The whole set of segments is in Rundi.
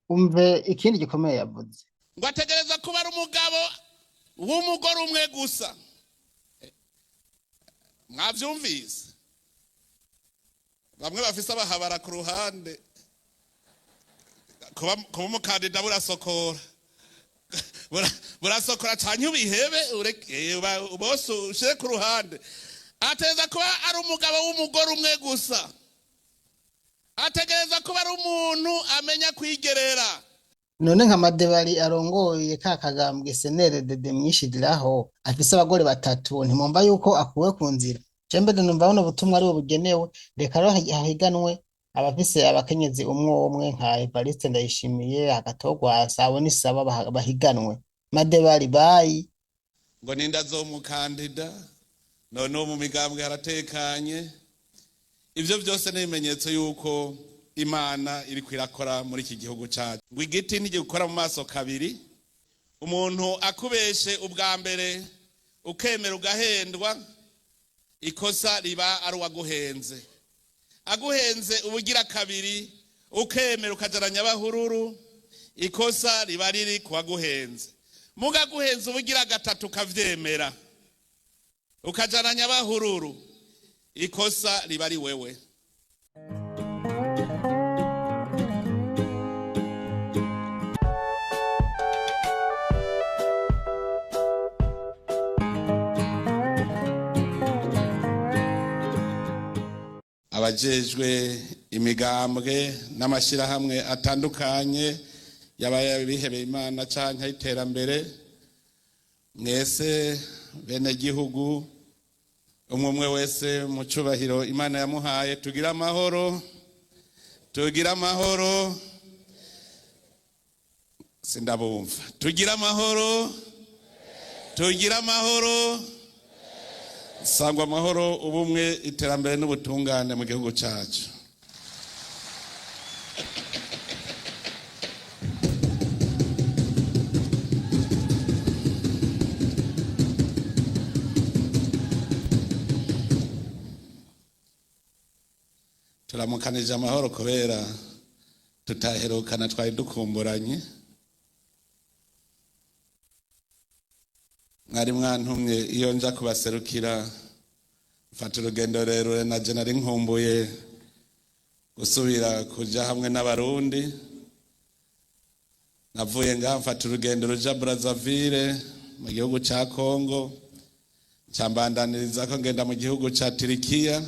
Umve ikindi gikomeye yavuze. Ngo ategereza kuba ari umugabo w'umugore umwe gusa. Mwavyumvise? Bamwe bafise abahabara ku ruhande, kuba umukandida burasokora. Burasokora canke ubihebe, ureke bose ushire ku ruhande. Ategereza kuba ari umugabo w'umugore umwe gusa. Ategereza kuba ari umuntu amenya kwigerera. None nka Madebari arongoye ka kagambwe CNDD mwishiriraho afise abagore batatu, ntimwumva yuko akuwe ku nzira? Je mbere numva buno butumwa aribo bugenewe. Reka rero hahiganwe abafise abakenyezi umwe umwe nka Evariste Ndayishimiye, Agathon abo ni sawa, bahiganwe. Madebari bayi. Ngo ninda zomukandida none uwo mu migambwe haratekanye. Ivyo byose ni ibimenyetso yuko Imana iriko irakora muri iki gihugu cacu. Ngo igiti ntigikora mu maso kabiri. Umuntu akubeshe ubwa mbere ukemera ugahendwa, ikosa riba ari uwaguhenze. Aguhenze ubugira kabiri ukemera ukajana nyabahururu, ikosa riba riri kuwaguhenze. Mugaguhenze ubugira gatatu ukavyemera ukajana nyabahururu, ikosa riba ari wewe. Abajejwe imigambwe n'amashirahamwe atandukanye yaba bihebeye Imana canke iterambere, mwese bene gihugu, umwe umwe wese mu cubahiro Imana yamuhaye, tugira amahoro, tugira amahoro. Sindabumva. Tugira amahoro, tugira amahoro. Sangwa amahoro, ubumwe, iterambere n'ubutungane mu gihugu cacu. Turamukanije amahoro kubera tutaherukana, twari dukumburanye. Mwari mwantumye iyo nja kubaserukira, mfata urugendo rurerure, naje nari nkumbuye gusubira kuja hamwe n'Abarundi. Navuye ngaha mfata urugendo ruja Brazzaville mu gihugu ca Congo, nca mbandaniriza ko ngenda mu gihugu ca Turikiya,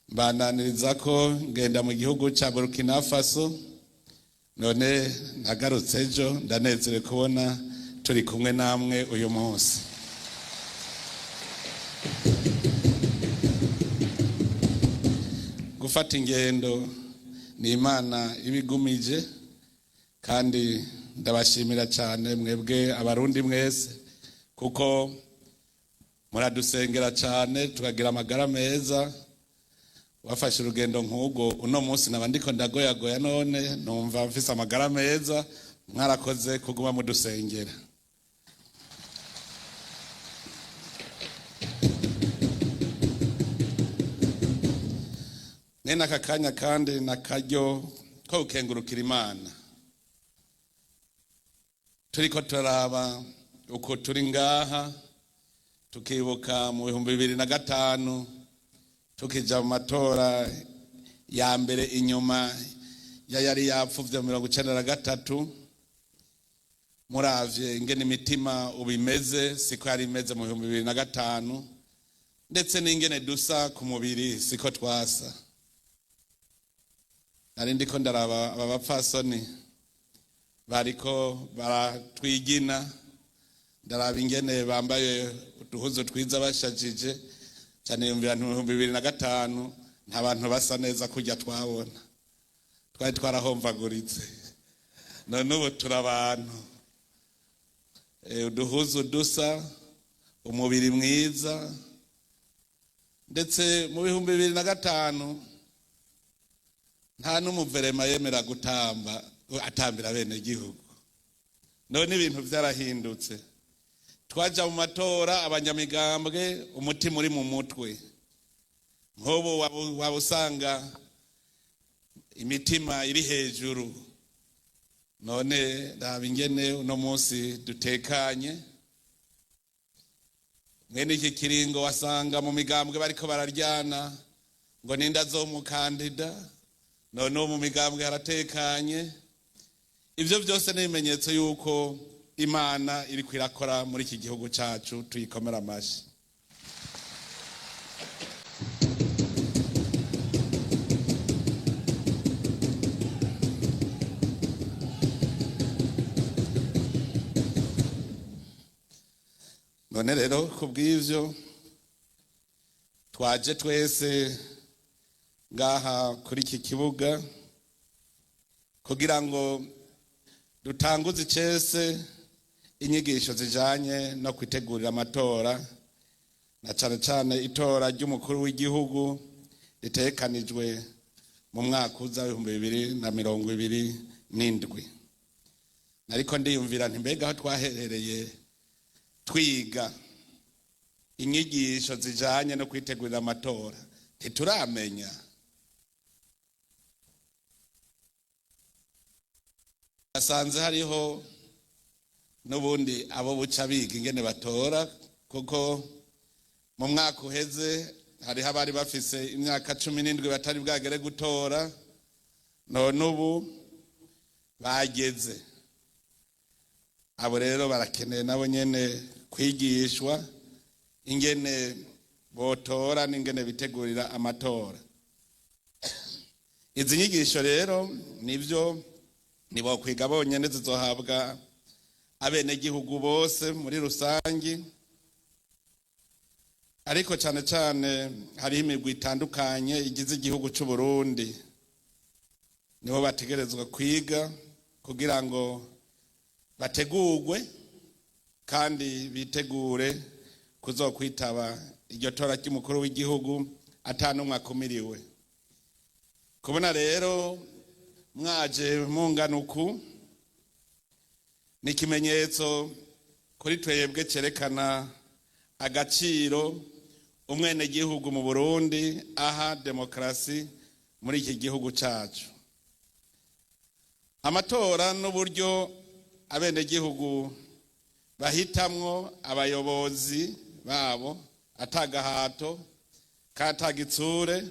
mbandaniriza ko ngenda mu gihugu ca Burkina Faso. None nagarutse ejo, ndanezerewe kubona turi kumwe namwe uyu munsi. Gufata ingendo ni Imana ibigumije, kandi ndabashimira cyane mwebwe Abarundi mwese, kuko muradusengera cyane tukagira amagara meza. Wafashe urugendo nk'ubwo uno munsi naba ndiko ndagoyagoya, none numva mfise amagara meza. Mwarakoze kuguma mudusengera. Nene aka kanya kandi nakaryo ko gukengurukira Imana. Turiko turaraba uko turi ngaha, tukibuka mu 2005 tukija mu matora ya mbere inyuma ya yari yapfuvye 93. Muravye ingene imitima ubimeze siko yari imeze mu 2005, ndetse n'ingene dusa ku mubiri siko twasa. Nari ndiko ndaraba aba bapfasoni bariko baratwigina, ndaraba ingene bambaye uduhuzu twiza bashajije cyane, yumvira mu 2005 nta bantu basa neza kurya twabona, twari twarahomvaguritse. None ubu turi abantu, uduhuzu dusa, umubiri mwiza. Ndetse mu 2005 nta n'umuverema yemera gutamba atambira bene gihugu. None ibintu vyarahindutse. Twaja mu matora abanyamigambwe umutima uri mu mutwe. Nk'ubu waba usanga imitima iri hejuru. None raba ingene uno munsi dutekanye. Mwene iki kiringo wasanga mu migambwe bariko bararyana ngo ninde azomukandida. None ubu mu migambwe haratekanye. Ivyo byose ni ibimenyetso yuko Imana iriko irakora muri iki gihugu cacu. Tuyikomera amashi. None rero kubw'ivyo twaje twese ngaha kuri iki kibuga kugira ngo dutanguze icese inyigisho zijanye no kwitegurira amatora, na cane cane itora ry'umukuru w'igihugu ritegekanijwe mu mwaka uza 2027. Nariko ndiyumvira nti mbega aho twaherereye twiga inyigisho zijanye no kwitegurira amatora ntituramenya. Asanze hariho n'ubundi abo buca biga ingene batora, kuko mu mwaka uheze hariho abari bafise imyaka 17 batari bwagere gutora, none ubu bageze. Abo rero barakeneye nabo nyene kwigishwa ingene botora n'ingene bitegurira amatora. Izi nyigisho rero nivyo ntibokwiga bonyene, zizohabwa abenegihugu bose muri rusangi, ariko cane cane hariho imigwi itandukanye igize igihugu c'u Burundi, nibo bategerezwa kwiga kugira ngo bategurwe kandi bitegure kuzokwitaba iryo tora ry'umukuru w'igihugu ata n'umwe akumiriwe. Kubona rero mwaje mungana uku ni ikimenyetso kuri twebwe cerekana agaciro umwenegihugu mu Burundi aha demokarasi muri iki gihugu cacu. Amatora n'uburyo abenegihugu bahitamwo abayobozi babo atagahato katagitsure,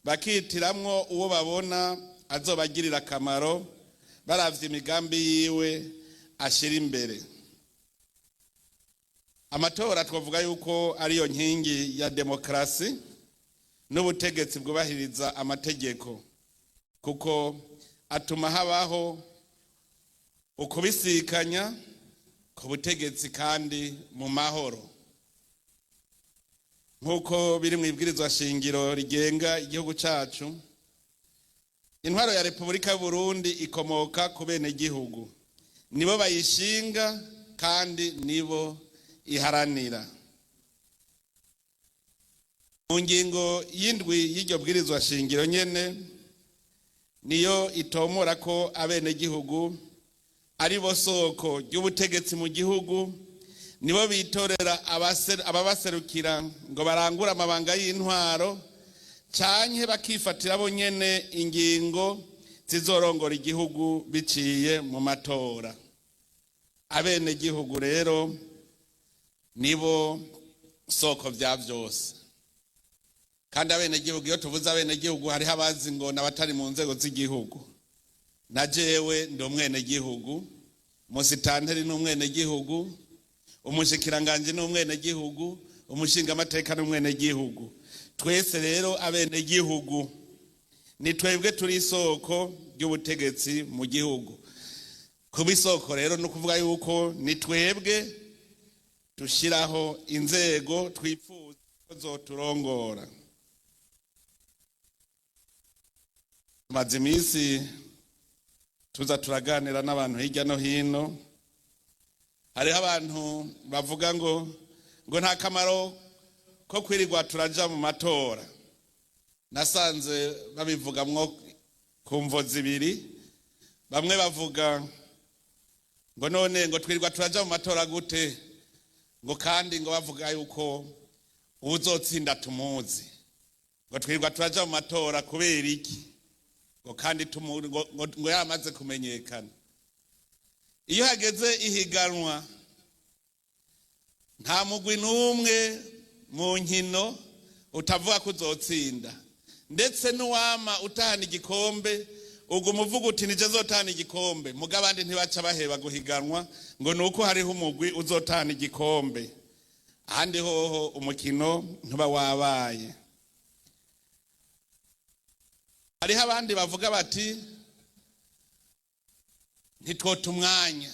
bakitiramwo uwo babona azobagirira akamaro baravye imigambi yiwe ashira imbere. Amatora twavuga yuko ariyo nkingi ya demokarasi n'ubutegetsi bwubahiriza amategeko, kuko atuma habaho ukubisikanya ku butegetsi kandi mu mahoro, nk'uko biri mu ibwirizwa shingiro rigenga igihugu cacu. Intwaro ya Repubulika y'u Burundi ikomoka ku benegihugu, nibo bayishinga kandi nibo iharanira. Mu ngingo y'indwi y'iryo bwirizwa shingiro nyene niyo itomora ko abenegihugu ari bo soko ry'ubutegetsi mu gihugu, nibo bitorera ababaserukira ngo barangure amabanga y'intwaro, canke bakifatira bo nyene ingingo zizorongora igihugu biciye mu matora. Abenegihugu rero nibo soko vya vyose. Kandi abenegihugu, iyo tuvuze abenegihugu hariho abazi ngo n'abatari mu nzego z'igihugu. Na jewe ndi umwenegihugu, umusitanteri ni umwenegihugu, umushikiranganji ni umwenegihugu, umushingamateka ni umwenegihugu. Twese rero abenegihugu ni twebwe turi isoko ry'ubutegetsi mu gihugu. Kuba isoko rero ni ukuvuga yuko ni twebwe dushiraho inzego twifuza ko zoturongora. Tumaze iminsi tuza turaganira n'abantu hirya no hino. Hariho abantu bavuga ngo nta kamaro ko kwirirwa turaja mu matora. Nasanze babivugamwo ku mvo zibiri. Bamwe bavuga ngo none ngo twirirwa turaja mu matora gute, ngo kandi ngo bavuga yuko uwuzotsinda tumuzi, ngo twirirwa turaja mu matora kubera iki, ngo kandi ngo yamaze kumenyekana. Iyo hageze ihiganwa, nta mugwi n'umwe mu nkino utavuga ko uzotsinda. Ndetse n'uwama utahana igikombe uguma uvuga uti: "Nije zotahana igikombe." Muga abandi ntibaca baheba guhiganwa ngo ni uko hariho umugwi uzotahana igikombe. Ahandi hoho umukino ntuba wabaye. Hariho abandi bavuga bati: "Ntitwota umwanya."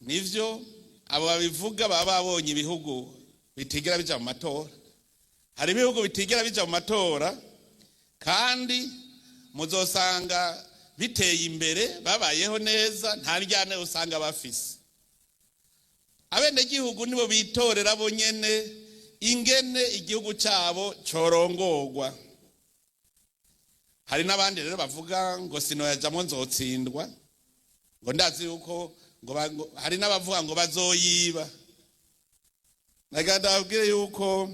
Nivyo, abo babivuga baba babonye ibihugu bitigera bija mu matora. Hari ibihugu bitigera bija mu matora, kandi muzosanga biteye imbere, babayeho neza, nta ryane usanga bafise. Abenegihugu nibo bitorera bo nyene ingene igihugu cabo corongorwa. Hari n'abandi rero bavuga ngo: "Sinoyajamwo, nzotsindwa," ngo ndazi yuko ngo hari n'abavuga ngo bazoyiba. Nagira ndababwire yuko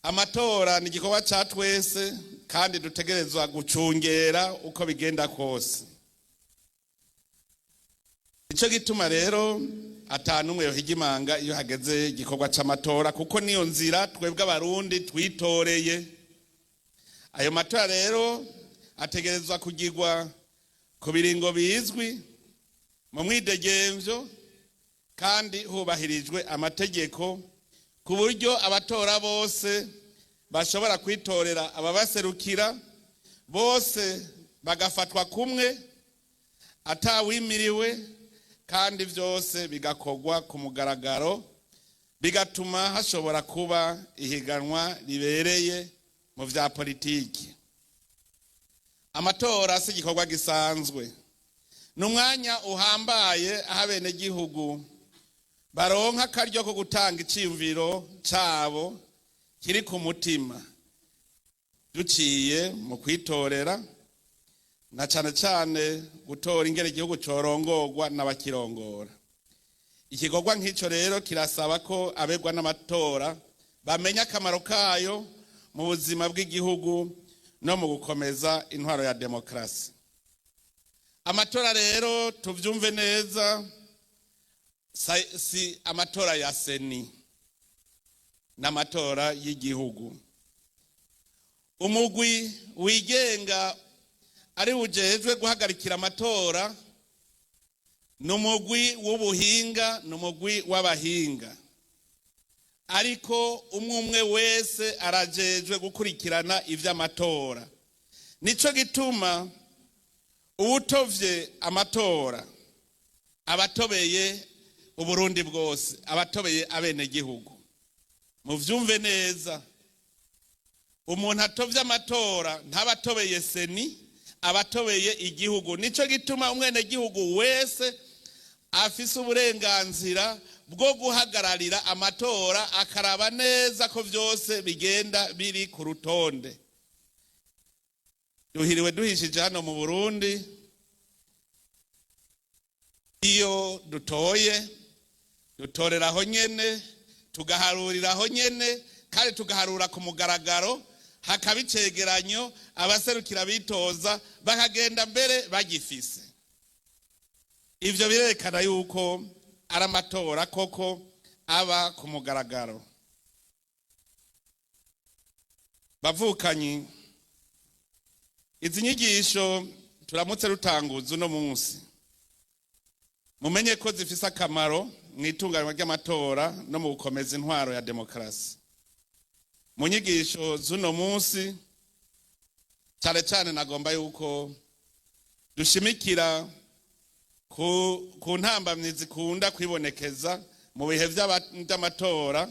amatora ni igikorwa ca twese, kandi dutegerezwa gucungera uko bigenda kose. Ico gituma rero ata n'umwe yohiga imanga iyo hageze igikorwa c'amatora, kuko niyo nzira twebwe Abarundi twitoreye. Ayo matora rero ategerezwa kugirwa ku biringo bizwi, mu mwidegemvyo, kandi hubahirijwe amategeko, ku buryo abatora bose bashobora kwitorera ababaserukira, bose bagafatwa kumwe atawimiriwe, kandi byose bigakorwa ku mugaragaro, bigatuma hashobora kuba ihiganwa ribereye mu vya politiki. Amatora si igikorwa gisanzwe, ni umwanya uhambaye aho abenegihugu baronka akaryo ko gutanga iciyumviro cabo kiri ku mutima, duciye mu kwitorera, na cane cane gutora ingene igihugu corongorwa n'abakirongora. Igikorwa nk'ico rero kirasaba ko abegwa n'amatora bamenya akamaro kayo mu buzima bw'igihugu no mu gukomeza intwaro ya demokarasi. Amatora rero, tuvyumve neza, si amatora ya CENI, n'amatora y'igihugu. Umugwi wigenga ari ujejwe guhagarikira amatora ni umugwi w'ubuhinga, ni umugwi w'abahinga, ariko umwe umwe wese arajejwe gukurikirana ivy'amatora. Nico gituma uwutovye amatora abatobeye Uburundi bwose, abatobeye abenegihugu. Muvyumve neza: umuntu atovye amatora ntabatobeye CENI, abatobeye igihugu. Nico gituma umwenegihugu wese afise uburenganzira bwo guhagararira amatora, akaraba neza ko vyose bigenda biri ku rutonde. Duhiriwe duhishije hano mu Burundi. Iyo dutoye, dutorera aho nyene, tugaharurira aho nyene, kandi tugaharura ku mugaragaro, hakaba icegeranyo, abaserukira bitoza bakagenda mbere bagifise. Ivyo birerekana yuko ari amatora koko aba ku mugaragaro. Bavukanyi, izi nyigisho turamutse rutanguza uno munsi, mumenye ko zifise akamaro mu itunganywa ry'amatora no mu gukomeza intwaro ya demokarasi. Mu nyigisho z'uno munsi, cyane cyane nagomba yuko dushimikira ku ntambamyi zikunda kwibonekeza mu bihe vy'amatora,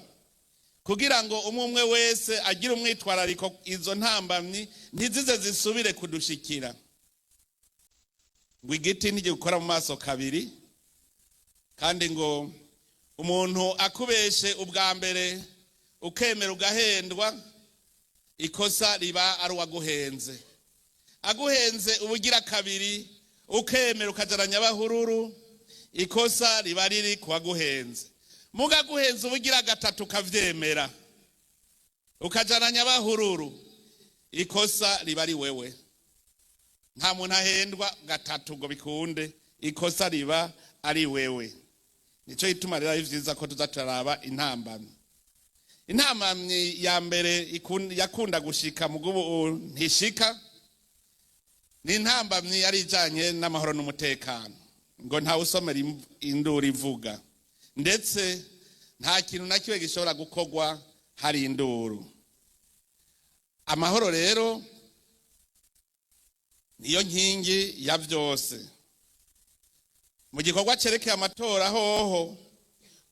kugira ngo umwe umwe wese agire umwitwarariko, izo ntambamyi ntizize zisubire kudushikira. Ngo igiti ntigikora mu maso kabiri, kandi ngo umuntu akubeshe ubwa mbere ukemera ugahendwa, ikosa riba ari uwaguhenze. Aguhenze ubugira kabiri ukemera ukajana nyabahururu, ikosa riba riri kuwaguhenze. Mugaguhenze ubugira gatatu ukavyemera ukajana nyabahururu, ikosa riba ari wewe. Nta muntu ahendwa gatatu ngo bikunde, ikosa riba ari wewe. Nico gituma rero ari vyiza ko tuza turaraba intambamyi. Intambamyi ya mbere yakunda gushika mugubu ntishika, ni intambamyi yari ijanye n'amahoro n'umutekano, ngo ntawe usomera induru ivuga, ndetse nta kintu na kimwe gishobora gukorwa hari induru. Amahoro rero niyo nkingi ya vyose. Mu gikorwa cerekeye amatora hoho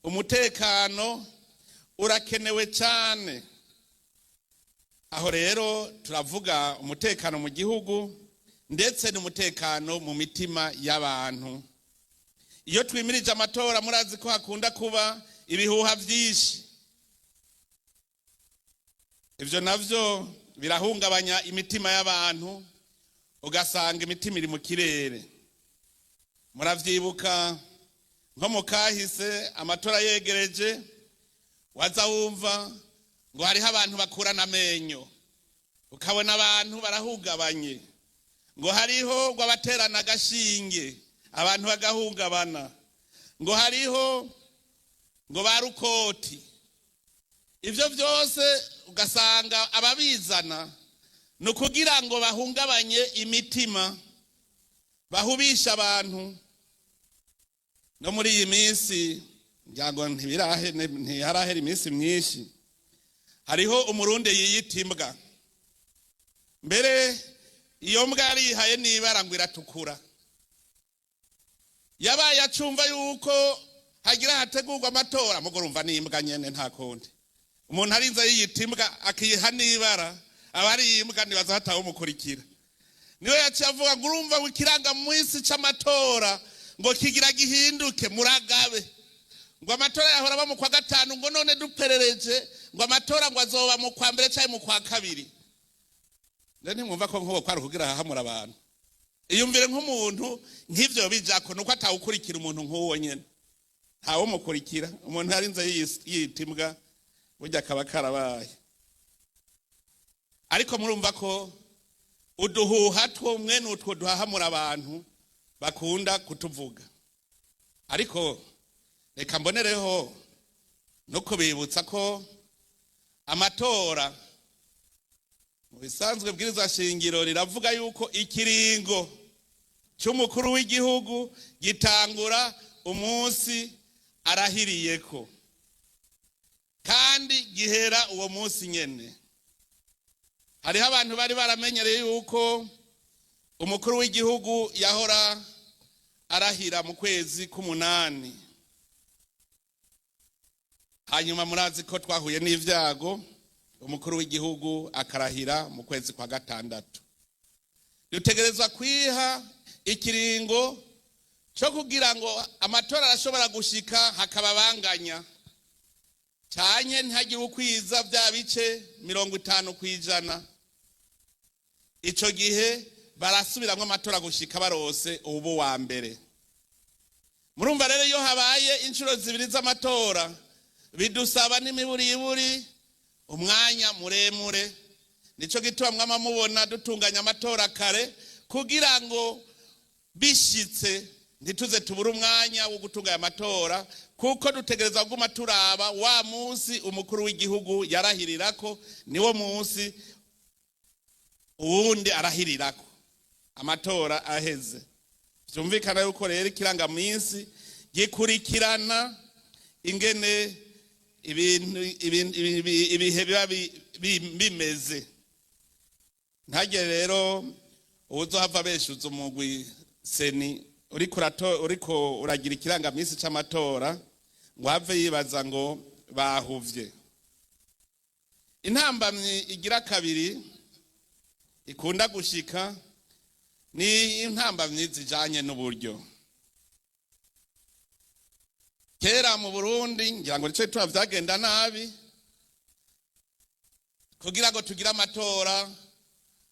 umutekano urakenewe cyane. Aho rero turavuga umutekano mu gihugu ndetse n'umutekano mu mitima y'abantu. Iyo twimirije amatora murazi ko hakunda kuba ibihuha vyinshi. Ivyo navyo birahungabanya imitima y'abantu, ugasanga imitima iri mu kirere. Muravyibuka nko mu kahise amatora yegereje, waza wumva ngo hariho abantu bakurana amenyo, ukabona abantu barahungabanye, ngo hariho ngo abaterana agashinge abantu bagahungabana, ngo hariho ngo ba rukoti. Ivyo vyose ugasanga ababizana ni ukugira ngo bahungabanye imitima, bahubisha abantu. No muri iyi minsi ngira ngo ntiharahera iminsi myinshi, hariho umurundi yiyita imbwa. Mbere iyo mbwa yarihaye n'ibara ngo iratukura. Yabaye acumva yuko hagira hategurwa amatora, mugo urumva n'imbwa nyene nta kundi. Umuntu arinze yiyita imbwa akiha n'ibara, aba ari imbwa nibaza hatawumukurikira. Niwe yaciye avuga ngo urumva ngo ikirangaminsi c'amatora ngo kigira gihinduke, muragabe. Ngo amatora yahora aba mu kwa gatanu, ngo none duperereje ngo amatora ngo azoba mu kwa mbere canke mu kwa kabiri. Rero ntimwumva ko nk'uko kwari ukugira hahamura abantu. Iyumvire nk'umuntu nk'ivyo bijako, nuko atawukurikira umuntu nk'uwo nyene. Ntawumukurikira, umuntu yarinze yiyita imbwa burya akaba karabaye. Ariko murumva ko uduhuha twumwe n'utwo duhahamura abantu bakunda kutuvuga. Ariko reka mbonereho no kubibutsa ko amatora mu bisanzwe bwirizwa shingiro riravuga yuko ikiringo cy'umukuru w'igihugu gitangura umunsi arahiriyeko, kandi gihera uwo munsi nyene. Hariho abantu bari baramenyereye yuko umukuru w'igihugu yahora arahira mu kwezi k'umunani. Hanyuma murazi ko twahuye n'ivyago, umukuru w'igihugu akarahira mu kwezi kwa gatandatu. Dutegerezwa kwiha ikiringo cyo kugira ngo amatora arashobora gushika hakaba banganya, canye ntihagire ukwiza bya bice 50%. Ico gihe barasubiramwo amatora gushika barose ubu wa mbere. Murumva rero iyo habaye inshuro zibiri z'amatora bidusaba n'imiburiburi umwanya muremure. Nico gituma mwama mubona dutunganya amatora kare, kugira ngo bishitse ntituze tubure umwanya wo gutunganya amatora, kuko dutegereza kuguma turaba wa munsi umukuru w'igihugu yarahirirako, niwo munsi uwundi arahirirako amatora aheze. Vyumvikana yuko rero ikirangaminsi gikurikirana ingene ibihe biba bimeze. Ntagere rero uwuzohava abeshuza umugwi seni uriko uragira ikirangaminsi c'amatora ngo have yibaza ngo bahuvye. Intambamyi igira kabiri ikunda gushika ni intambamyi zijanye n'uburyo. Kera mu Burundi ngira ngo nico gituma vyagenda nabi, kugira ngo tugire amatora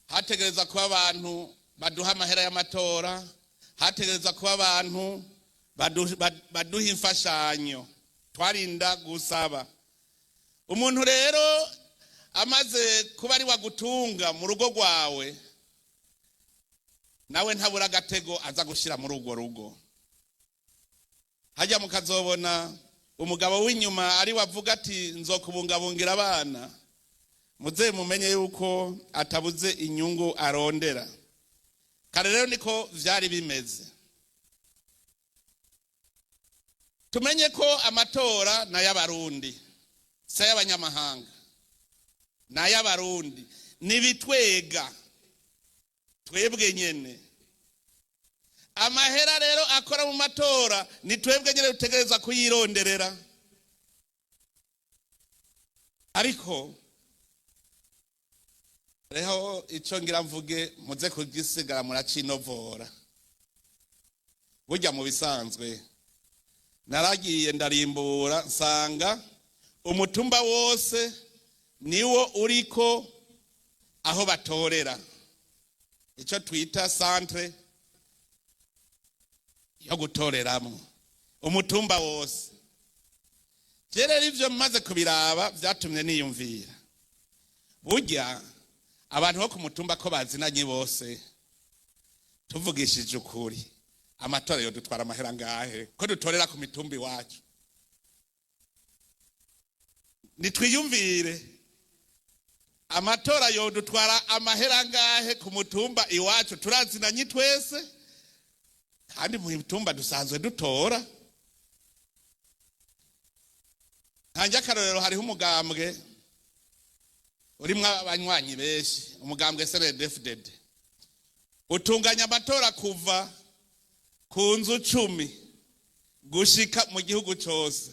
hategereza kuba abantu baduha amahera y'amatora, hategereza kuba abantu baduha imfashanyo, twarinda gusaba. Umuntu rero amaze kuba ari wagutunga mu rugo rwawe, Nawe ntabura agatego aza gushira muri urwo rugo. Hajya mukazobona umugabo w'inyuma ari wavuga ati nzokubungabungira abana, muze mumenye yuko atabuze inyungu arondera. Kare rero niko vyari bimeze. Tumenye ko amatora n'ay'Abarundi, si ay'abanyamahanga, n'ay'Abarundi. Nibitwega twebwe nyene. Amahera rero akora mu matora ni twebwe nyene dutegereza kuyironderera. Ariko reho ico ngira mvuge muze kugisigara muracinovora. Burya mu bisanzwe naragiye ndarimbura nsanga umutumba wose niwo uriko aho batorera, ico twita centre yo gutoreramo, umutumba wose. Je rero ivyo maze kubiraba vyatumye niyumvira, burya abantu bo ku mutumba ko bazinanye bose, tuvugishije ukuri, amatora yo dutwara amahera ngahe ko dutorera ku mitumba iwacu? Nitwiyumvire, amatora yo dutwara amahera ngahe ku mutumba iwacu? Turazinanye twese, kandi mu mitumba dusanzwe dutora. Ntange akarorero, hariho umugambwe urimwo abanywanyi benshi, umugambwe CNDD-FDD, utunganya amatora kuva ku nzu 10 gushika mu gihugu cose.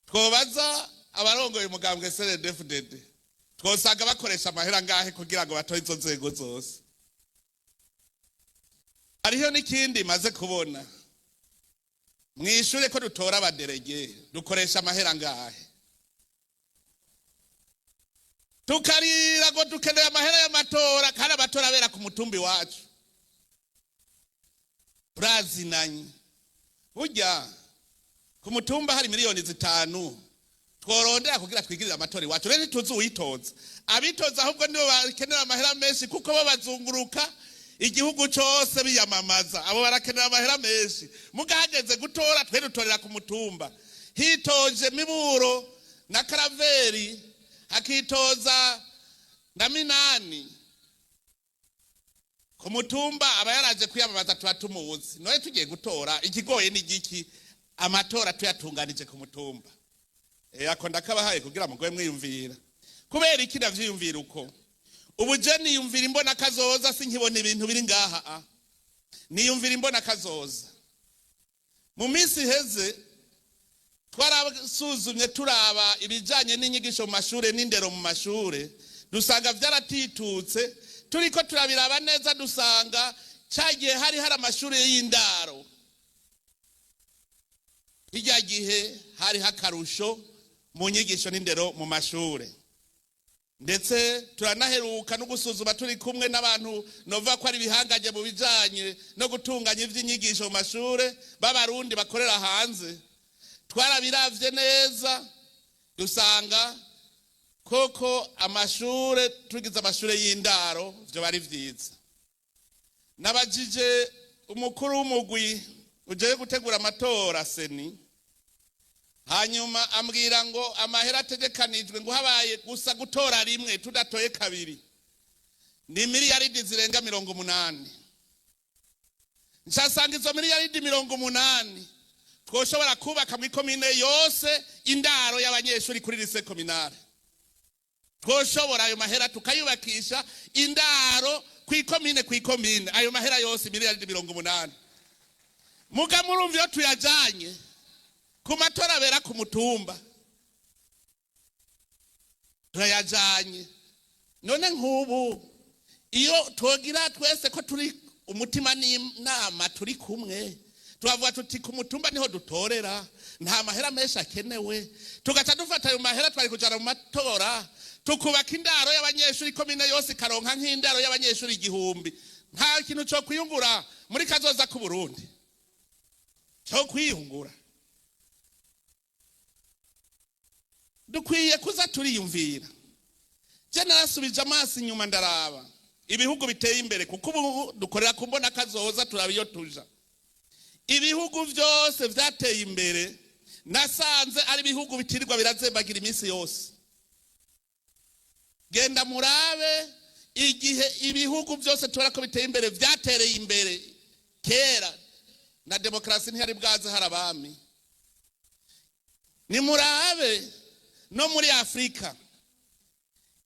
Twobaza abarongoye umugambwe CNDD-FDD, twosanga bakoresha amahera ngahe kugira ngo batore izo nzego zose? Hariho n'ikindi maze kubona, mwishure ko dutora abaderege dukoresha amahera ngahe? Tukarira ngo dukeneye amahera y'amatora, kandi amatora abera ku mutumbi wacu. Turazinanye. Burya ku mutumba hari 5 miliyoni tworondera kugira twigirire amatora iwacu. Rero ntituzi uwitoza, abitoza ahubwo nibo bakenera amahera menshi, kuko bo bazunguruka igihugu cose biyamamaza. Abo barakenera amahera menshi. Mugahageze gutora, twe dutorera ku mutumba. Hitoje Miburo na Karaveri, hakitoza na Minani, ku mutumba aba yaraje kwiyamamaza, tuba tumuzi. None tugiye gutora, ikigoye ni igiki? Amatora tuyatunganije ku mutumba. Ako ndakabahaye kugira mugoye mwiyumvira. Kubera iki ndavyiyumvira uko? Ubu je niyumvira imbona kazoza, sinkibona ibintu biri ngaha a. Niyumvira imbona kazoza. Mu minsi iheze twarasuzumye, turaba ibijanye n'inyigisho mu mashure n'indero mu mashure, dusanga vyaratitutse. Turiko turabiraba neza, dusanga cagihe hari amashure y'indaro, hirya gihe hari hakarusho mu nyigisho n'indero mu mashure. Ndetse turanaheruka no gusuzuma turi kumwe n'abantu nova ko ari ibihangange mu bijanye no gutunganya ivy'inyigisho mu mashure b'Abarundi bakorera hanze. Twarabiravye neza, dusanga koko amashure, tugize amashure y'indaro, vyo bari vyiza. Nabajije umukuru w'umugwi ujeje gutegura amatora CENI, hanyuma ambwira ngo amahera ategekanijwe ngo habaye gusa gutora rimwe tudatoye kabiri ni miliyaridi zirenga 80. Nshasanga izo miliyaridi 80 twoshobora kubaka mu ikomine yose indaro y'abanyeshuri kuri lycée communale. Twoshobora ayo mahera tukayubakisha indaro ku ikomine ku ikomine, ayo mahera yose miliyaridi 80. Muga murumva iyo tuyajanye ku matora abera ku mutumba, turayajanye. None nk'ubu iyo twogira twese ko turi umutima n'inama, turi kumwe, turavuga tuti ku mutumba niho dutorera, nta mahera menshi akenewe, tugaca dufata ayo mahera twari kujana mu matora, tukubaka indaro y'abanyeshuri, komine yose ikaronka nk'indaro y'abanyeshuri 1000, nta kintu cyo kwiyungura muri kazoza k'u Burundi? Cyo kwiyungura. Dukwiye kuza turiyumvira. Je narasubije amaso inyuma ndaraba. Ibihugu biteye imbere, kuko ubu dukorera ku mbona kazoza, turaba iyo tuja. Ibihugu byose vyateye imbere nasanze ari ibihugu bitirirwa birazembagira iminsi yose. Genda murabe igihe ibihugu byose tubona ko biteye imbere vyatereye imbere kera, na demokarasi ntiyari bwaze, hari abami. Nimurabe no muri Afurika,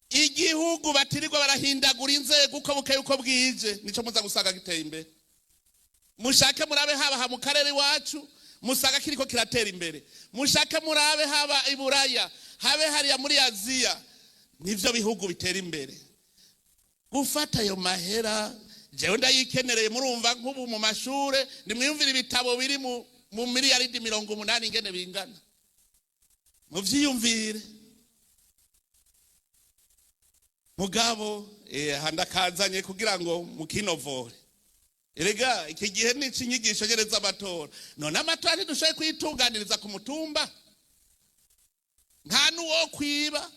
igihugu batirirwa barahindagura inzego uko bukeye uko bwije, nico muza gusanga giteye imbere. Mushake murabe haba mu karere iwacu, musanga kiriko kiratera imbere. Mushake murabe haba i Buraya, habe hariya muri Aziya, nivyo bihugu bitera imbere. Gufata ayo mahera jewe ndayikenereye. Murumva nk'ubu mu mashure, nimwiyumvire ibitabo biri mu miliyaridi 80 ingene bingana, muvyiyumvire. Mugabo handakazanye kugira ngo mukinovore. Erega iki gihe ni icinyigisho nyene z'amatora. None amatora ntidushoboye kuyitunganiriza ku mutumba, nta n'uwo kwiba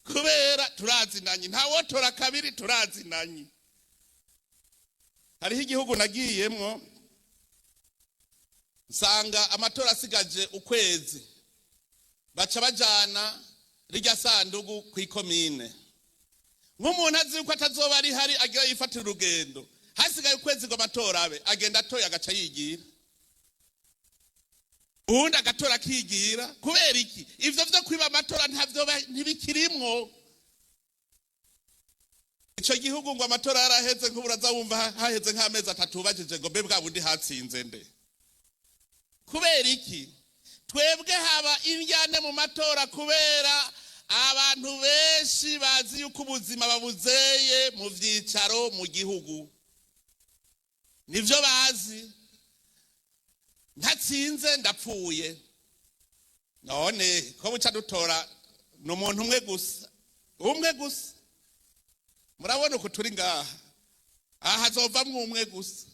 kubera turazinanye, nta wotora kabiri, turazinanye. Hariho igihugu nagiyemwo nsanga amatora asigaje ukwezi, baca bajana rirya sandugu kw'ikomine. Nk'umuntu azi yuko atazoba ari hari, agira yifatira urugendo, hasigaye ukwezi ngo amatora abe, agenda atoye agaca yigira, uwundi agatora akigira. Kubera iki? Ivyo vyo kwiba amatora ntavyo, ntibikirimwo. Ico gihugu ngo amatora yaraheze, nk'uburaza wumva haheze nk'amezi 3 ubajije ngo mbe bwa bundi hatsinze nde? Kubera iki twebwe haba indyane mu matora? Kubera abantu benshi bazi yuko ubuzima babuzeye mu vyicaro mu gihugu, nivyo bazi. Ntatsinze ndapfuye. None ko buca dutora ni umuntu umwe gusa, umwe gusa. Murabona uku turi ngaha, aha hazovamwo umwe gusa.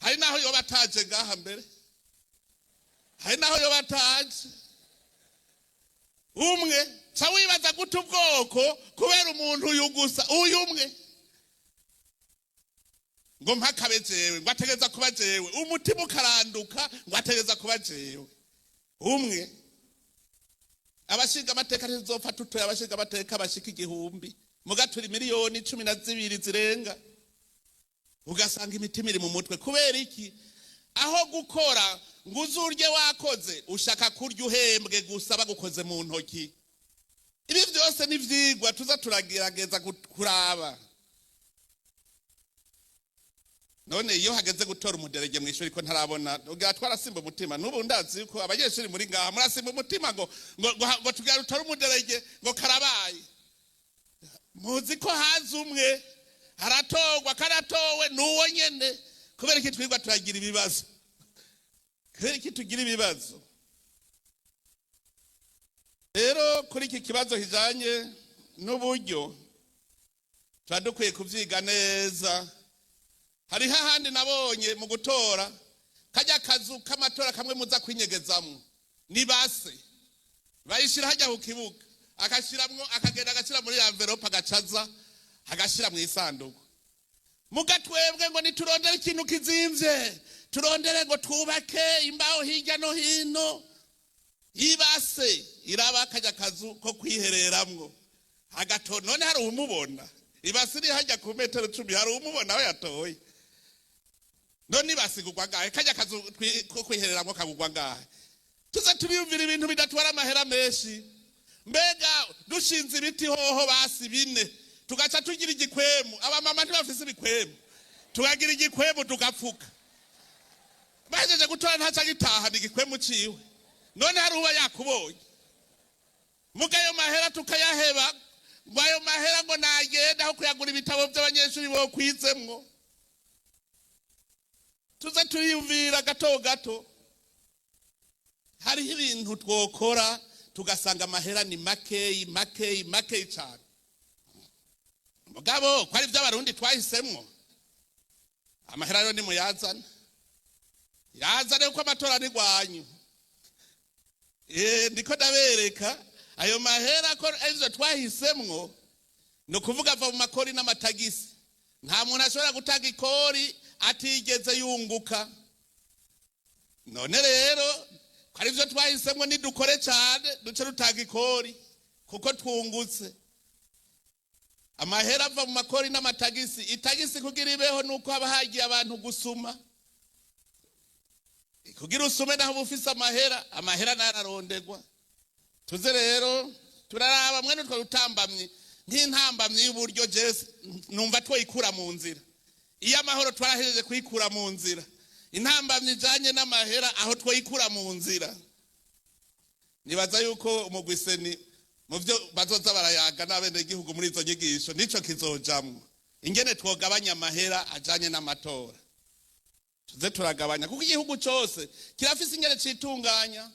Hari naho yoba ataje ngaha mbere, hari naho yoba ataje umwe. Ca wibaza gute ubwoko kubera umuntu uyu gusa, uyu umwe, ngo mpakabe jewe, ngo ategeza kuba jewe, umutima ukaranduka ngo ategeza kuba jewe umwe. Abashinga amateka ntizopfa tutoye abashinga amateka bashika 1000, muga turi miliyoni 12 zirenga, ugasanga imitima iri mu mutwe. Kubera iki? Aho gukora ngo uzurye wakoze, ushaka kurya uhembwe gusa bagukoze mu ntoki. Ibi byose ni ivyigwa tuza turagerageza kuraba. None iyo hageze gutora umuderege mu ishuri, ko ntarabona ugira twarasimba umutima? N'ubu ndazi yuko abanyeshuri muri ngaha murasimba umutima ngo ngo ngo, ngo tugira rutore umuderege, ngo karabaye. Muzi ko haza umwe, aratorwa, karatowe n'uwo nyene. Kubera iki twigwa turagira ibibazo? Kubera iki tugira ibibazo? Rero kuri iki kibazo kijanye n'uburyo, tuba dukwiye kuvyiga neza. Hariho ahandi nabonye mu gutora, kajya kazu k'amatora kamwe muza kwinyegezamwo, ni base bayishira hajya ku kibuga, agashiramwo, akagenda agashira muri envelope, agacaza agashira mu isanduku. Muga twebwe ngo niturondere ikintu kizimvye, turondere ngo twubake imbaho hirya no hino. Ibase iraba kajya kazu ko kwihereramwo agato. None hari umubona ibase iri hajya ku metero 10? Hari umubona aho yatoye? None ibase igurwa ngahe? Kajya kazu ko kwihereramwo kagurwa ngahe? Tuze turiyumvira ibintu bidatwara amahera menshi. Mbega dushinze ibiti hoho basi bine, tugaca tugira igikwemu, abamama ntibafise ibikwemu, tukagira igikwemu tugapfuka, bahejeje gutora ntaca gitahana igikwemu ciwe. None hari uba yakubonye? Muga ayo mahera tukayaheba, ngo ayo mahera ngo nagenda aho kuyagura ibitabo by'abanyeshuri bo kwizemwo. Tuze turiyumvira gato gato. Hariho ibintu twokora tugasanga amahera ni makeyi, makeyi, makeyi cyane. Mugabo ko ari iby'Abarundi twahisemwo, amahera yo nimuyazana, yazane, kuko amatora ni rwanyu. Ndiko ndabereka ayo mahera ko arivyo twahisemwo, ni ukuvuga ava mu makori n'amatagisi. Nta muntu ashobora gutanga ikori atigeze yunguka. None rero ko ari byo twahisemo, nidukore cyane duce dutanga ikori kuko twungutse. Amahera ava mu makori n'amatagisi. Itagisi kugira ibeho nuko haba hagiye abantu gusuma. Kugira usume naho uba ufise amahera, amahera nayo ararondegwa. Tuze rero turaraba mwene utwo rutambamyi, nk'intambamyi y'uburyo jese numva twoyikura mu nzira. Iyo amahoro twarahejeje kuyikura mu nzira, intambamyi ijanye n'amahera aho twoyikura mu nzira. Nibaza yuko umugwiseni mu byo bazoza barayaga n'abenegihugu muri izo nyigisho nico kizojamwo, ingene twogabanya amahera ajanye n'amatora. Tuze turagabanya kuko igihugu cose kirafise ingene citunganya.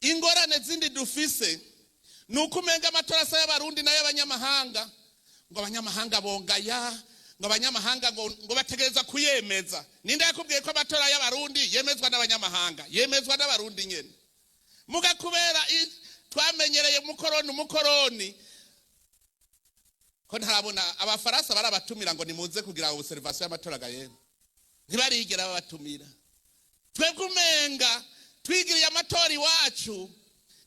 Ingorane zindi dufise ni uko umenga amatora asa y'Abarundi n'ay'abanyamahanga, ngo abanyamahanga bongaya, ngo abanyamahanga ngo bategereza kuyemeza. Ninde yakubwiye ko amatora y'Abarundi yemezwa n'abanyamahanga? Yemezwa n'Abarundi nyene. Muga kubera twamenyereye umukoroni, umukoroni ko ntarabona Abafaransa barabatumira ngo nimuze kugira observation y'amatora gayemwe, ntibarigera babatumira. Twebwe umenga twigiriye amatora iwacu,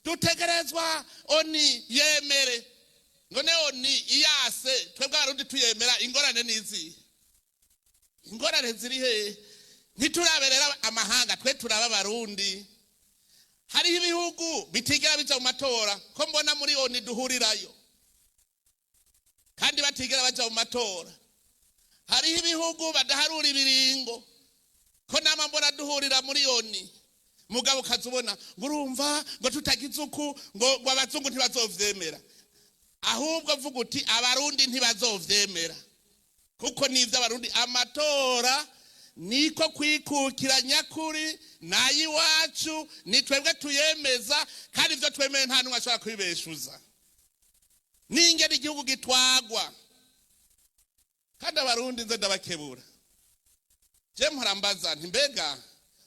dutegerezwa ONU yemere. None ONU iyase twebwe Abarundi tuyemera, ingorane nizi? Ingorane ziri hehe? Ntituraberera amahanga, twe turaba Abarundi. Hariho ibihugu bitigera bija mu matora, ko mbona muri ONU duhurirayo kandi batigera baja mu matora. Hariho ibihugu badaharura ibiringo, ko nama mbona duhurira muri ONU. Mugabo ukaza ubona ngo urumva ngo tutagize uku ngo abazungu ntibazovyemera. Ahubwo vuga uti Abarundi ntibazovyemera, kuko nivyo Abarundi. Amatora niko kwikukira nyakuri, nayiwacu, ni twebwe tuyemeza, kandi ivyo twemeye nta n'umwe ashobora kubibeshuza. N'ingene igihugu gitwagwa. Kandi Abarundi nze ndabakebura, je mpora mbaza nti mbega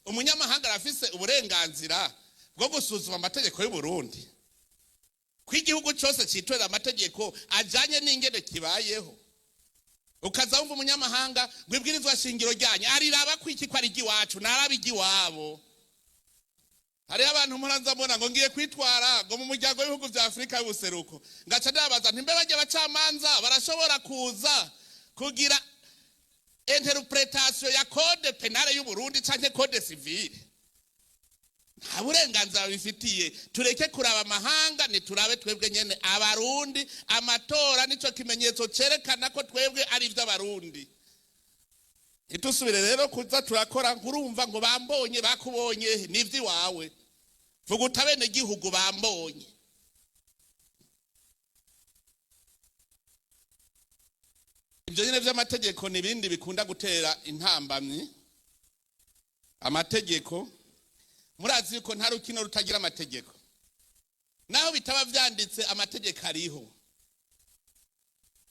umunyamahanga arafise uburenganzira bwo gusuzuma amategeko y'u Burundi? Ko igihugu cyose citorera amategeko ajanye n'ingene kibayeho, ukaza wumva umunyamahanga ngo ibwirizwa shingiro ryanyu ariraba ko iki, ko ari iry'iwacu, naraba iry'iwabo. Hariho abantu mpora mbona ngo ngiye kwitwara ngo mu muryango w'ibihugu vya Afurika y'ubuseruko, ngaca ndabaza nti mbe barya abacamanza barashobora kuza kugira interpretation ya code pénal y'u Burundi canke code civil? Nta burenganzira babifitiye. Tureke kuraba amahanga, niturabe twebwe nyene Abarundi. Amatora nico kimenyetso cerekana ko twebwe ari ivy'Abarundi. Ntitusubire rero kuza turakora nkurumva ngo bambonye, bakubonye n'ivy'iwawe. Vuga uti abenegihugu bambonye. Ibyo nyine vy'amategeko n'ibindi bikunda gutera intambamyi. Amategeko, murazi yuko nta rukino rutagira amategeko. Naho bitaba vyanditse, amategeko ariho.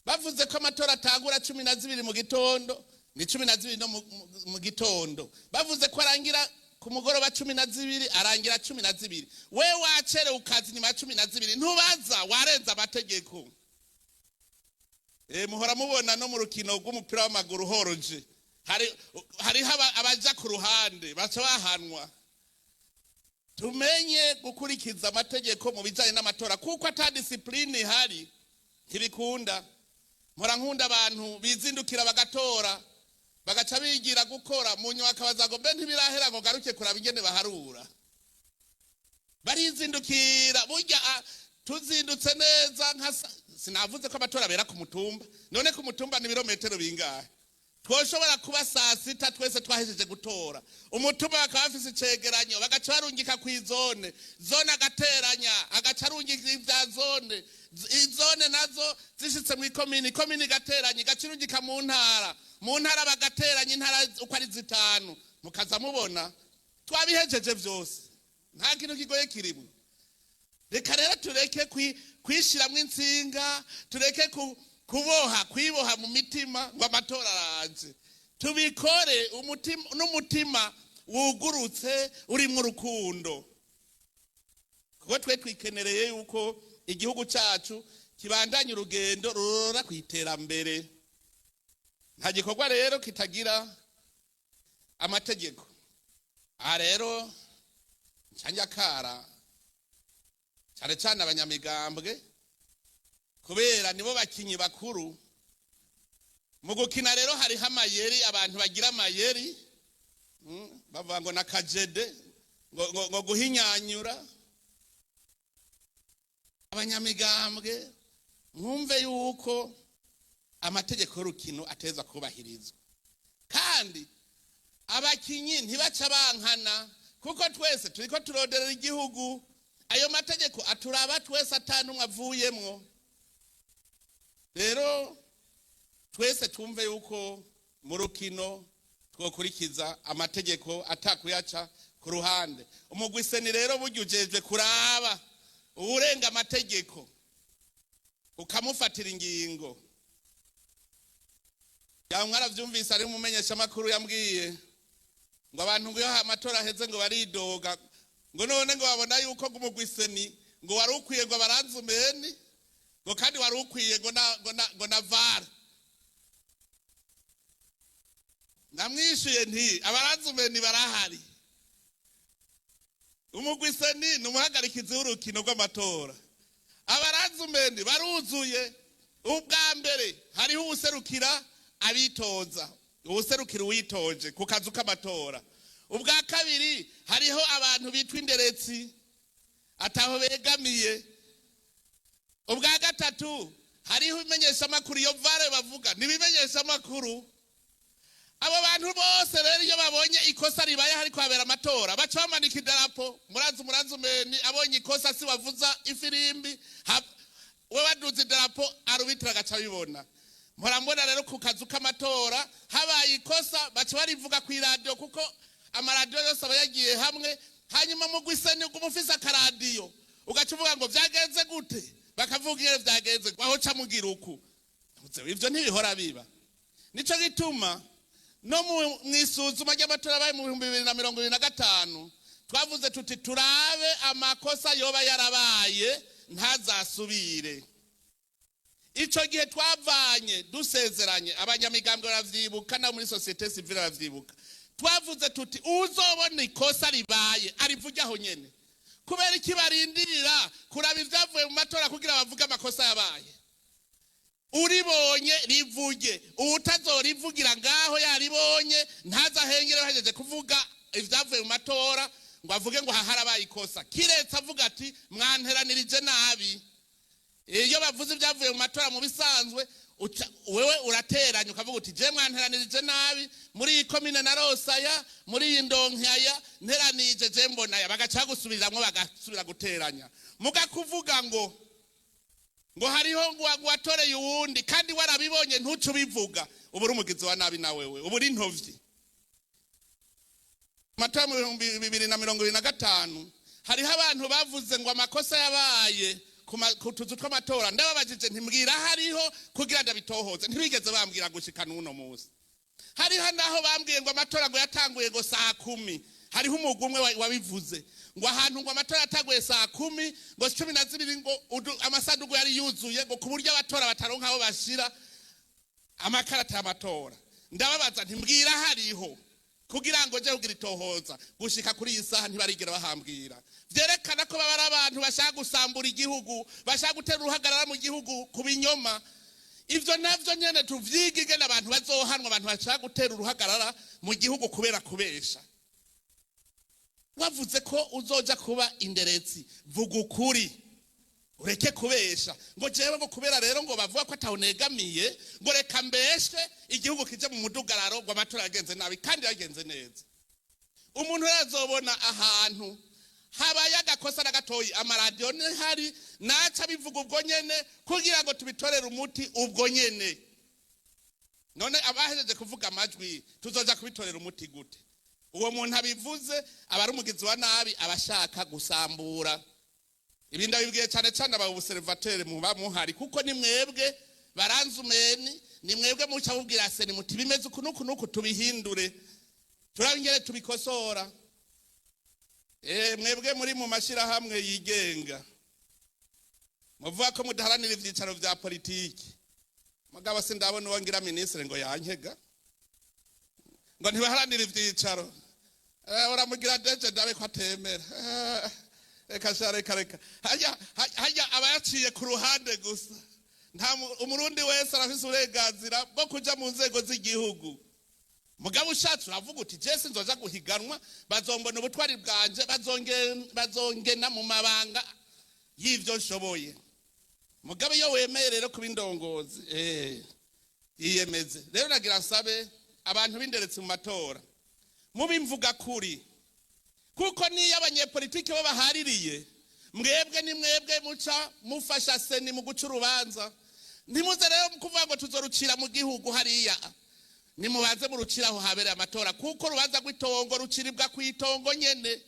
Bavuze ko amatora atangura 12 mu gitondo, ni 12 no mu gitondo. Bavuze ko arangira ku mugoroba 12, arangira 12. We wacerewe ukaza inyuma ya 12, ntubaza, warenza amategeko. Muhora mubona no mu rukino rw'umupira w'amaguru horoje, hariho abaja ku ruhande baca bahanwa. Tumenye gukurikiza amategeko mu bijanye n'amatora, kuko ata discipline ihari ntibikunda. Mpora nkunda abantu bizindukira bagatora, bagaca bigira gukora, mu nyuma akabaza ngo mbe ntibirahera ngo garuke kuraba ingene baharura. Barizindukira burya. Tuzindutse neza nka sinavuze ko amatora abera ku mutumba. None ku mutumba ni ibirometero bingahe? Twoshobora kuba saa sita twese twahejeje gutora, umutumba bakaba bafise icegeranyo, bagaca barungika kw'izone, zone agateranya, agaca arungika ivya zone, izone nazo zishitse mw'ikomini, ikomini igateranya, igaca irungika mu ntara, mu ntara bagateranya intara uko ari zitanu, mukaza mubona twabihejeje vyose. Nta kintu kigoye kirimwo. Reka rero tureke kwishiramwo intsinga, tureke kuboha, kwiboha mu mitima ngo amatora araje. Tubikore umutima n'umutima wugurutse urimwo urukundo, kuko twe twikenereye yuko igihugu cacu kibandanya urugendo rurora kw'iterambere. Nta gikorwa rero kitagira amategeko. Aha rero ncanjakara cyane cyane abanyamigambwe, kubera nibo bakinyi bakuru mu gukina. Rero hariho amayeri, abantu bagira amayeri, bavuga ngo nakajede ngo guhinyanyura. Abanyamigambwe, mwumve yuko amategeko y'urukino ateza kubahirizwa, kandi abakinyi ntibaca bankana, kuko twese turiko turoderera igihugu. Ayo mategeko aturaba twese, atanumwe avuyemwo. Rero twese twumve yuko mu rukino twokurikiza amategeko atakuyaca ku ruhande. Umugwi CENI rero burya ujejwe kuraba uwurenga amategeko, ukamufatira ingingo. Mwaravyumvise, ari umumenyeshamakuru yambwiye ngo abantu ngo iyo amatora aheze ngo baridoga, ngo none ngo babona yuko ngo umugwi CENI ngo wari ukwiye ngo baranzumeni, ngo kandi wari ukwiye ngo na VAR. Namwishuye nti abaranzumeni barahari. Umugwi CENI ni umuhagarikizi w'urukino rw'amatora. Abaranzumeni baruzuye. Ubwa mbere hariho uwuserukira abitoza, uwuserukira uwitoje ku kazu k'amatora. Ubwa kabiri hariho abantu bitwa inderetsi ataho begamiye. Ubwa gatatu hariho ibimenyeshamakuru. Iyo VAR bavuga ni ibimenyeshamakuru. Abo bantu bose rero, iyo babonye ikosa ribaye hariko habera amatora, baca bamanika idarapo. Murazi, umuranzumeni abonye ikosa si wavuza ifirimbi, we baduza idarapo, arubitira agaca abibona. Mpora mbona rero ku kazu k'amatora habaye ikosa, baca barivuga ku iradiyo, kuko amaradiyo yose aba yagiye hamwe. Hanyuma mu gwiseni uguma ufise akaradiyo, ugaca uvuga ngo vyagenze gute, bakavuga ingene vyagenze, aho ca mugira uku. Ivyo ntibihora biba. Nico gituma no mu isuzuma ry'amatora abaye mu 2025 twavuze tuti turabe amakosa yoba yarabaye ntazasubire. Ico gihe twavanye dusezeranye, abanyamigambwe baravyibuka, no muri société civile baravyibuka. Twavuze tuti uzobona ikosa ribaye arivuge aho nyene. Kubera iki barindira kuraba ivyavuye mu matora kugira bavuge amakosa yabaye? Uribonye rivuge. Uwutazorivugira ngaho yaribonye ntazahengere bahejeje kuvuga ivyavuye mu matora ngo avuge ngo haharabaye ikosa, kiretse avuga ati mwanteranirije nabi. Iyo bavuze ibyavuye mu matora, mu bisanzwe wewe urateranya ukavuga uti je mwanteranirije nabi, muri iyi komine na rosaya, muri iyi ndonkaya nteranije je mbonaya, bagaca bagusubiramwo, bagasubira guteranya. Muga kuvuga ngo hariho ngo watoreye uwundi kandi warabibonye ntuce ubivuga, uba uri umugizi wa nabi, na wewe uba uri intovyi. Amatora mu 2025 hariho abantu bavuze ngo amakosa yabaye ku tuzu tw'amatora. Ndababajije ntimbwira hariho kugira ndabitohoze, ntibigeze bambwira gushika n'uno munsi. Hariho naho bambwiye ngo amatora ngo yatanguye ngo saa 10. Hariho umugwi umwe wabivuze ngo ahantu ngo amatora yatanguye saa 10, ngo 12 ngo amasanduku yari yuzuye, ngo ku buryo abatora bataronka aho bashira amakarata y'amatora. Ndababaza ntimbwira hariho kugira ngo nje kugira itohoza. Gushika kuri iyi saha ntibarigera bahambwira. Vyerekana ko baba ari abantu bashaka gusambura igihugu, bashaka gutera uruhagarara mu gihugu ku binyoma. Ivyo navyo nyene tuvyige ingene abantu bazohanwa, abantu bashaka gutera uruhagarara mu gihugu kubera kubesha. Wavuze ko uzoja kuba inderetsi, vuga ukuri, ureke kubesha ngo jewe ngo kubera rero ngo bavuga ko atawunegamiye ngo reka mbeshe igihugu kije mu mudugararo, ngo amatora yagenze nabi kandi yagenze neza. Umuntu rero azobona ahantu habaye agakosa na gatoyi, amaradiyo ntihari, naca bivuga ubwo nyene kugira ngo tubitorere umuti ubwo nyene. None abahejeje kuvuga amajwi tuzoja kubitorera umuti gute? Uwo muntu abivuze aba ari umugizi wa nabi, aba ashaka gusambura. Ibi ndabibwiye cyane cyane aba observateurs muba muhari, kuko ni mwebwe baranzumeni, ni mwebwe muca mubwira CENI muti bimeze uku nuku nuku, tubihindure, turabingere tubikosora. Mwebwe muri mu mashirahamwe yigenga, muvuga ko mudaharanira ivyicaro vya politiki, Mugabo sindabona uwo ngira minisitiri ngo yankega ngo ntibaharanire ivyicaro. Uramugira deje ndabe ko atemera. Reka sha, reka reka, hajya hajya aba yaciye ku ruhande gusa. Nta umurundi wese arafise uburenganzira bwo kuja mu nzego z'igihugu. Mugabo ushatse uravuga uti je sinzoja guhiganwa, bazombona ubutwari bwanje, bazongena mu mabanga y'ivyo nshoboye. Mugabo iyo wemeye rero kuba indongozi, yiyemeze. Rero nagira nsabe abantu b'inderetse mu matora mubimvuga kuri, kuko niyo abanyepolitiki bo bahaririye, mwebwe ni mwebwe muca mufasha CENI mu guca urubanza. Ntimuze rero kuvuga ngo tuzorucira mu gihugu hariya, nimubanze murucira aho habereye amatora, kuko urubanza rw'itongo ruciribwa ku itongo nyene.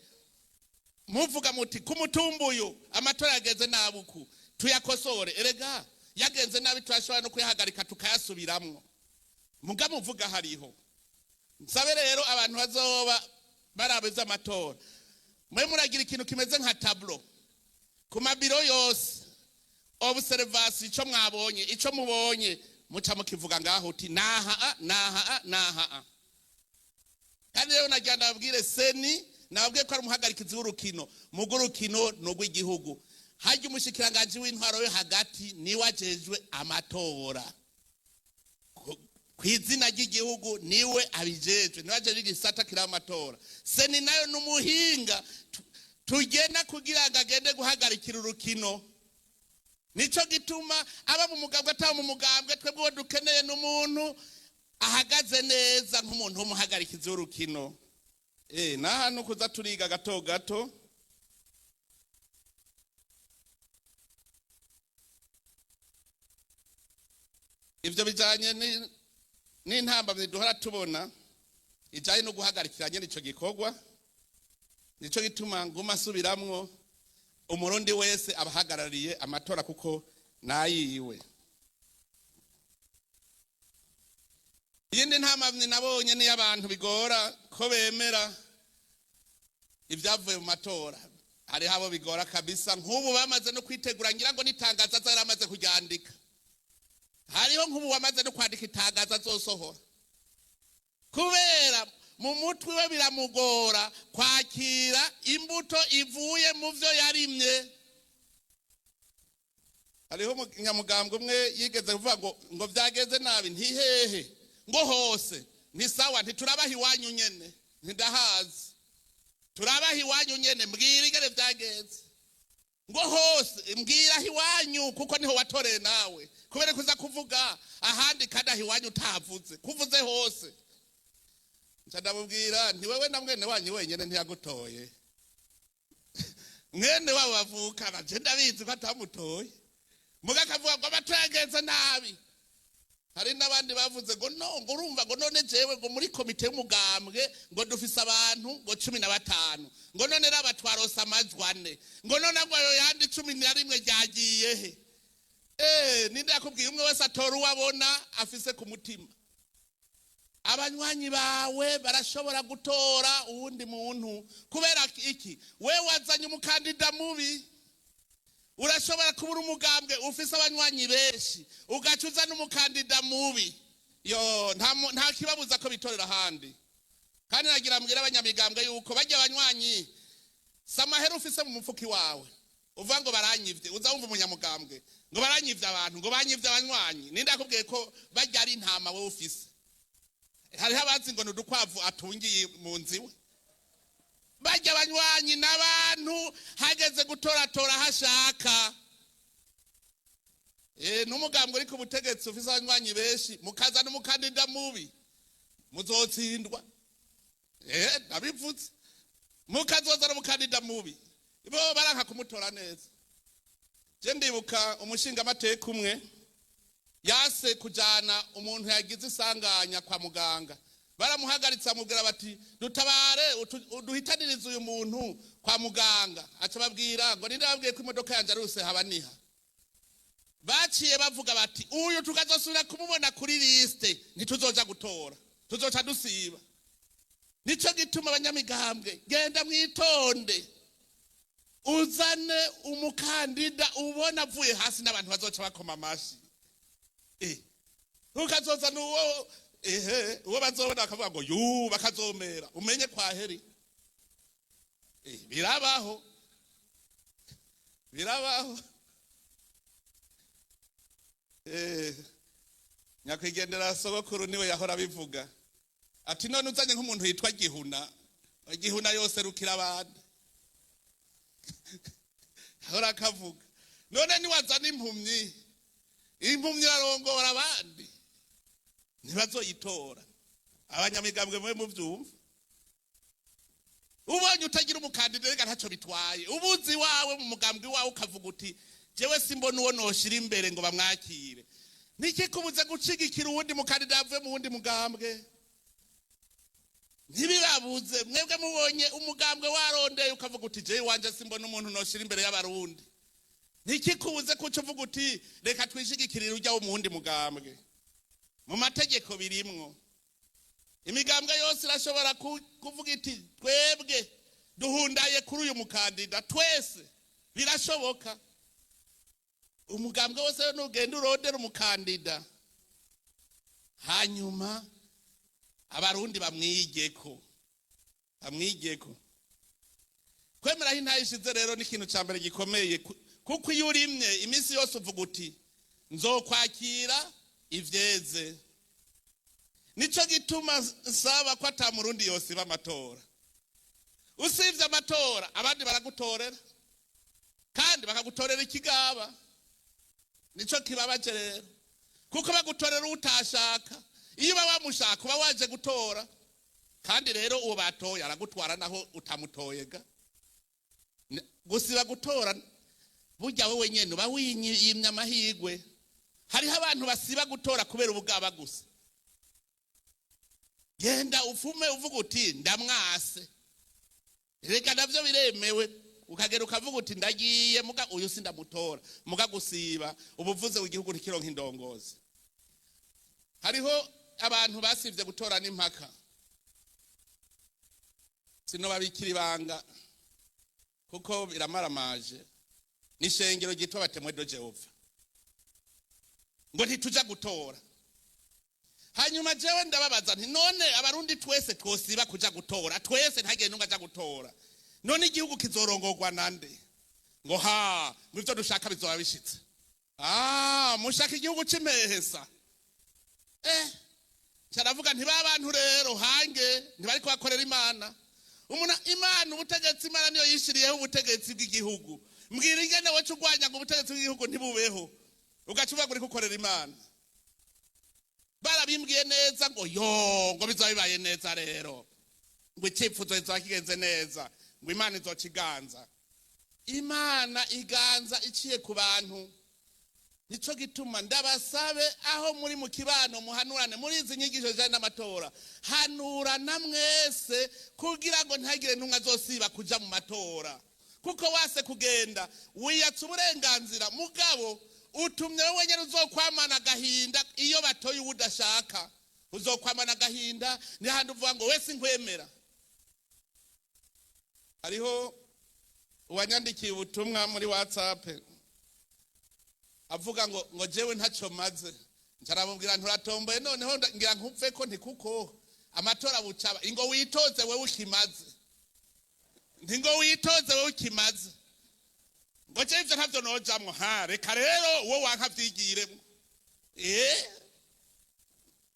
Muvuga muti ku mutumbuyu amatora yagenze nabi uku, tuyakosore. Erega yagenze nabi turashobora no kuyahagarika tukayasubiramwo, muga muvuga hariho. Nsabe rero abantu bazoba barabeze amatora, mwe muragira ikintu kimeze nka tableau ku mabiro yose, observation, ico mwabonye, ico mubonye muca mukivuga ngaho uti naha a, naha a, naha a. Kandi rero nagira ndababwire, CENI nababwiye ko ari umuhagarikizi w'urukino, mugo urukino ni urw'igihugu. Harya umushikiranganji w'intwaro yo hagati niwe ajejwe amatora kw'izina ry'igihugu, niwe abijejwe, niwe ajejwe igisata kiri amatora. CENI nayo ni umuhinga tugena kugira ngo agende guhagarikira urukino. Nico gituma aba mu mugambwe ataba mu mugambwe, twebwe uwo dukeneye n'umuntu ahagaze neza nk'umuntu w'umuhagarikizi w'urukino. Naha kuza turiga gato gato. Ivyo bijanye n'intambamyi duhora tubona ijanye no guhagarikira nyene ico gikorwa. Nico gituma nguma asubiramwo, umurundi wese abahagarariye amatora kuko nayiwe. Iyindi ntambamyi nabonye ni abantu bigora ko bemera ibyavuye mu matora. Hariho abo bigora kabisa, nk'ubu bamaze no kwitegura, ngira ngo n'itangazo aza yaramaze kuryandika. Hariho nk'ubu wamaze no kwandika itangazo azosohora, kubera mu mutwe we biramugora kwakira imbuto ivuye mu vyo yarimye. Hariho umunyamugambwe umwe yigeze kuvuga ngo vyageze nabi, ntihehe ngo hose ni sawa, ntiturabaha iwanyu nyene, ntidahazi turabaha iwanyu nyene, mbwira ingene vyagenze. Ngo hose, mbwira iwanyu kuko niho watoreye nawe, kubera kuza kuvuga ahandi kandi aho iwanyu utavuze, kuvuze hose. Nca ndamubwira nti wewe na mwene wanyu wenyene ntiyagutoye, mwene wabo bavukana je ndabizi ko atamutoye, muga akavuga ngo amatora yagenze nabi. Hari n'abandi bavuze ngo no, ngo urumva ngo none jewe ngo muri komite y'umugambwe ngo dufise abantu ngo 15, ngo none raba twarose amajwi 4, ngo none ngo ayo yandi 11 ryagiye he? Ninde yakubwiye? Umwe wese atora uwo abona afise ku mutima. Abanywanyi bawe barashobora gutora uwundi muntu kubera iki? We wazanye umukandida mubi. Urashobora kubura umugambwe ufise abanywanyi benshi ugaca uzana umukandida mubi, yo nta kibabuza ko bitorera ahandi. Kandi nagira mbwira abanyamigambwe yuko bajya abanywanyi samahera ufise mu mufuki wawe uvuga ngo baranyivye, uza wumva umunyamugambwe ngo baranyivye abantu, ngo banyivye abanywanyi. Ninde yakubwiye ko bajya ari intama wewe ufise? Hariho abazi ngo ni udukwavu atungiye mu nzu iwe. Bajya abanywanyi n'abantu hageze gutoratora hashaka. N'umugambwe uri ku butegetsi ufise abanywanyi benshi, mukaza n'umukandida mubi, muzotsindwa. Ndabivuze. Mukazoza n'umukandida mubi, bo baranka kumutora neza. Je ndibuka umushingamateka umwe yase kujana umuntu yagize isanganya kwa muganga. Baramuhagaritse amubwira bati dutabare, uduhitanirize uyu muntu kwa muganga. Aca babwira ngo ninde babwiye ko imodoka yanje ari habaniha. Baciye bavuga bati uyu tukazosubira kumubona kuri liste ntituzoja gutora, tuzoca dusiba. Nico gituma abanyamigambwe genda mwitonde, uzane umukandida ubona avuye hasi n'abantu bazoca bakoma amashi. Ukazozana uwo, ehe, uwo bazobona bakavuga ngo yu, bakazomera, umenye kwa heri. Birabaho, birabaho. Nyakwigendera sogokuru niwe yahora abivuga ati: "None uzanye nk'umuntu yitwa Gihuna, Gihuna yose rukira abandi." Ahora akavuga: "None niwazana impumyi, impumyi irarongora abandi, ntibazoyitora." Abanyamigambwe mwe muvyumva, ubonye utagira umukandida, reka ntacyo bitwaye. Ubuzi wawe mu mugambwe wawe, ukavuga uti: "Jewe simbona uwo noshira imbere ngo bamwakire," ntikikubuze gushigikira uwundi mukandida avuye mu wundi mugambwe. Ntibibabuze. Mwebwe mubonye umugambwe warondeye, ukavuga uti: "Jewe wanje simbona umuntu noshira imbere y'Abarundi," ntikikubuze kuca uvuga uti: "Reka twishigikirire ujya wo mu wundi mugambwe." Mu mategeko birimwo. Imigambwe yose irashobora kuvuga iti: "Twebwe duhundaye kuri uyu mukandida twese." Birashoboka. Umugambwe wose nugenda urondera umukandida, hanyuma Abarundi bamwigeko, bamwigeko. Kwemera aho intahe ishize rero ni ikintu cya mbere gikomeye, kuko iyo urimye iminsi yose uvuga uti: "Nzokwakira ivyeze." Nico gituma nsaba ko ata Murundi yosiba amatora. Usivye amatora, abandi baragutorera, kandi bakagutorera ikigaba. Nico kibabaje rero, kuko bagutorera utashaka. Iyo uba wamushaka, uba waje gutora. Kandi rero uwo batoye aragutwara naho utamutoyega. Gusiba gutora, burya wowe nyene uba wiyimye amahirwe. Hariho abantu basiba gutora kubera ubugaba gusa. Genda ufume uvuga uti: "Ndamwase." Reka navyo biremewe. Ukagera ukavuga uti: "Ndagiye, muga uyu sindamutora." Muga gusiba, ubuvuze igihugu ntikironka indongozi. Hariho abantu basivye gutora n'impaka. Sinobabikira ibanga kuko biramaramaje. N'ishengero ryitwa ba Témoins de Jéhovah, ngo ntituja gutora. Hanyuma jewe ndababaza nti: "None Abarundi twese twosiba kuja gutora, twese ntagire n'umwe aja gutora, none igihugu kizorongorwa nande?" Ngo ha, ngo ivyo dushaka bizoba bishitse. Ah, mushaka igihugu c'impehesa. Caravuga nti: "Ba bantu rero hange ntibariko bakorera Imana." Umuntu, Imana, ubutegetsi, Imana niyo yishiriyeho ubutegetsi bw'igihugu. Mbwira ingene woca urwanya ngo ubutegetsi bw'igihugu ntibubeho, ugaca uvuga ngo uriko ukorera Imana. Barabimbwiye neza ngo yo, ngo bizoba bibaye neza rero, ngo icipfuzo kizoba kigenze neza, ngo Imana izoca iganza. Imana iganza iciye ku bantu. Nico gituma ndabasabe, aho muri mu kibano, muhanurane muri izi nyigisho zijanye n'amatora. Hanurana mwese kugira ngo ntihagire n'umwe azosiba kuja mu matora, kuko wase kugenda wiyatsa uburenganzira, mugabo utumye wowe nyene uzokwamana agahinda. Iyo batoye uwo udashaka, uzokwamana agahinda. Ni handi uvuga ngo: "Wese nkwemera." Hariho uwanyandikiye ubutumwa muri WhatsApp avuga ngo jewe ntacyo maze. Ncaramubwira: "Nturatomboye." Noneho ngira nkupfe ko nti kuko amatora bucaba, ingo witoze wewe ukimaze. Nti: "Ngo witoze wewe ukimaze." Ngo: "Jewe ivyo ntavyo nojamwo." Ha, reka rero uwo wanka vyigiremwo.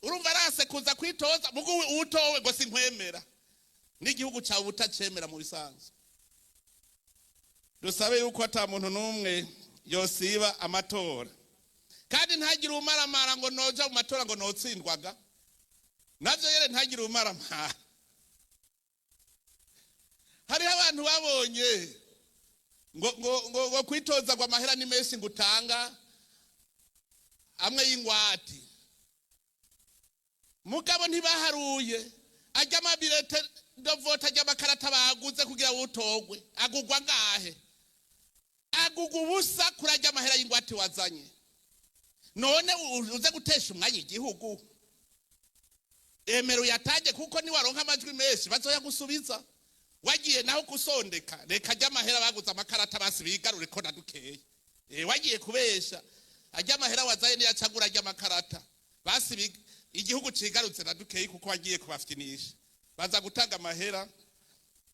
Urumva arase kuza kwitoza, mugu utowe ngo sinkwemera. N'igihugu cawe utacemera. Mu bisanzwe dusabe yuko ata muntu n'umwe yosiba amatora, kandi ntagire umaramara ngo noja mu matora ngo notsindwaga. Navyo yere, ntagire umaramara. Hariho abantu babonye ngo kwitoza ngo amahera ni menshi, ngo utanga amwe y'ingwati. Mugabo ntibaharuye ajya ama bulletins de vote, ajya amakarata baguze kugira utogwe, agugwa ngahe? Agugwa ubusa kuri ajya amahera y'ingwate wazanye. None uze gutesha umwanya igihugu? Emera uyatange, kuko niwaronka amajwi menshi bazoyagusubiza. Wagiye naho gusondeka, reka ajya amahera baguze amakarata basi bigarure ko na dukeya. Wagiye kubesha, ajya amahera wazaye niyacagura ajya amakarata. Basi igihugu cigarutse na dukeyi kuko wagiye kubafyinisha, baza gutanga amahera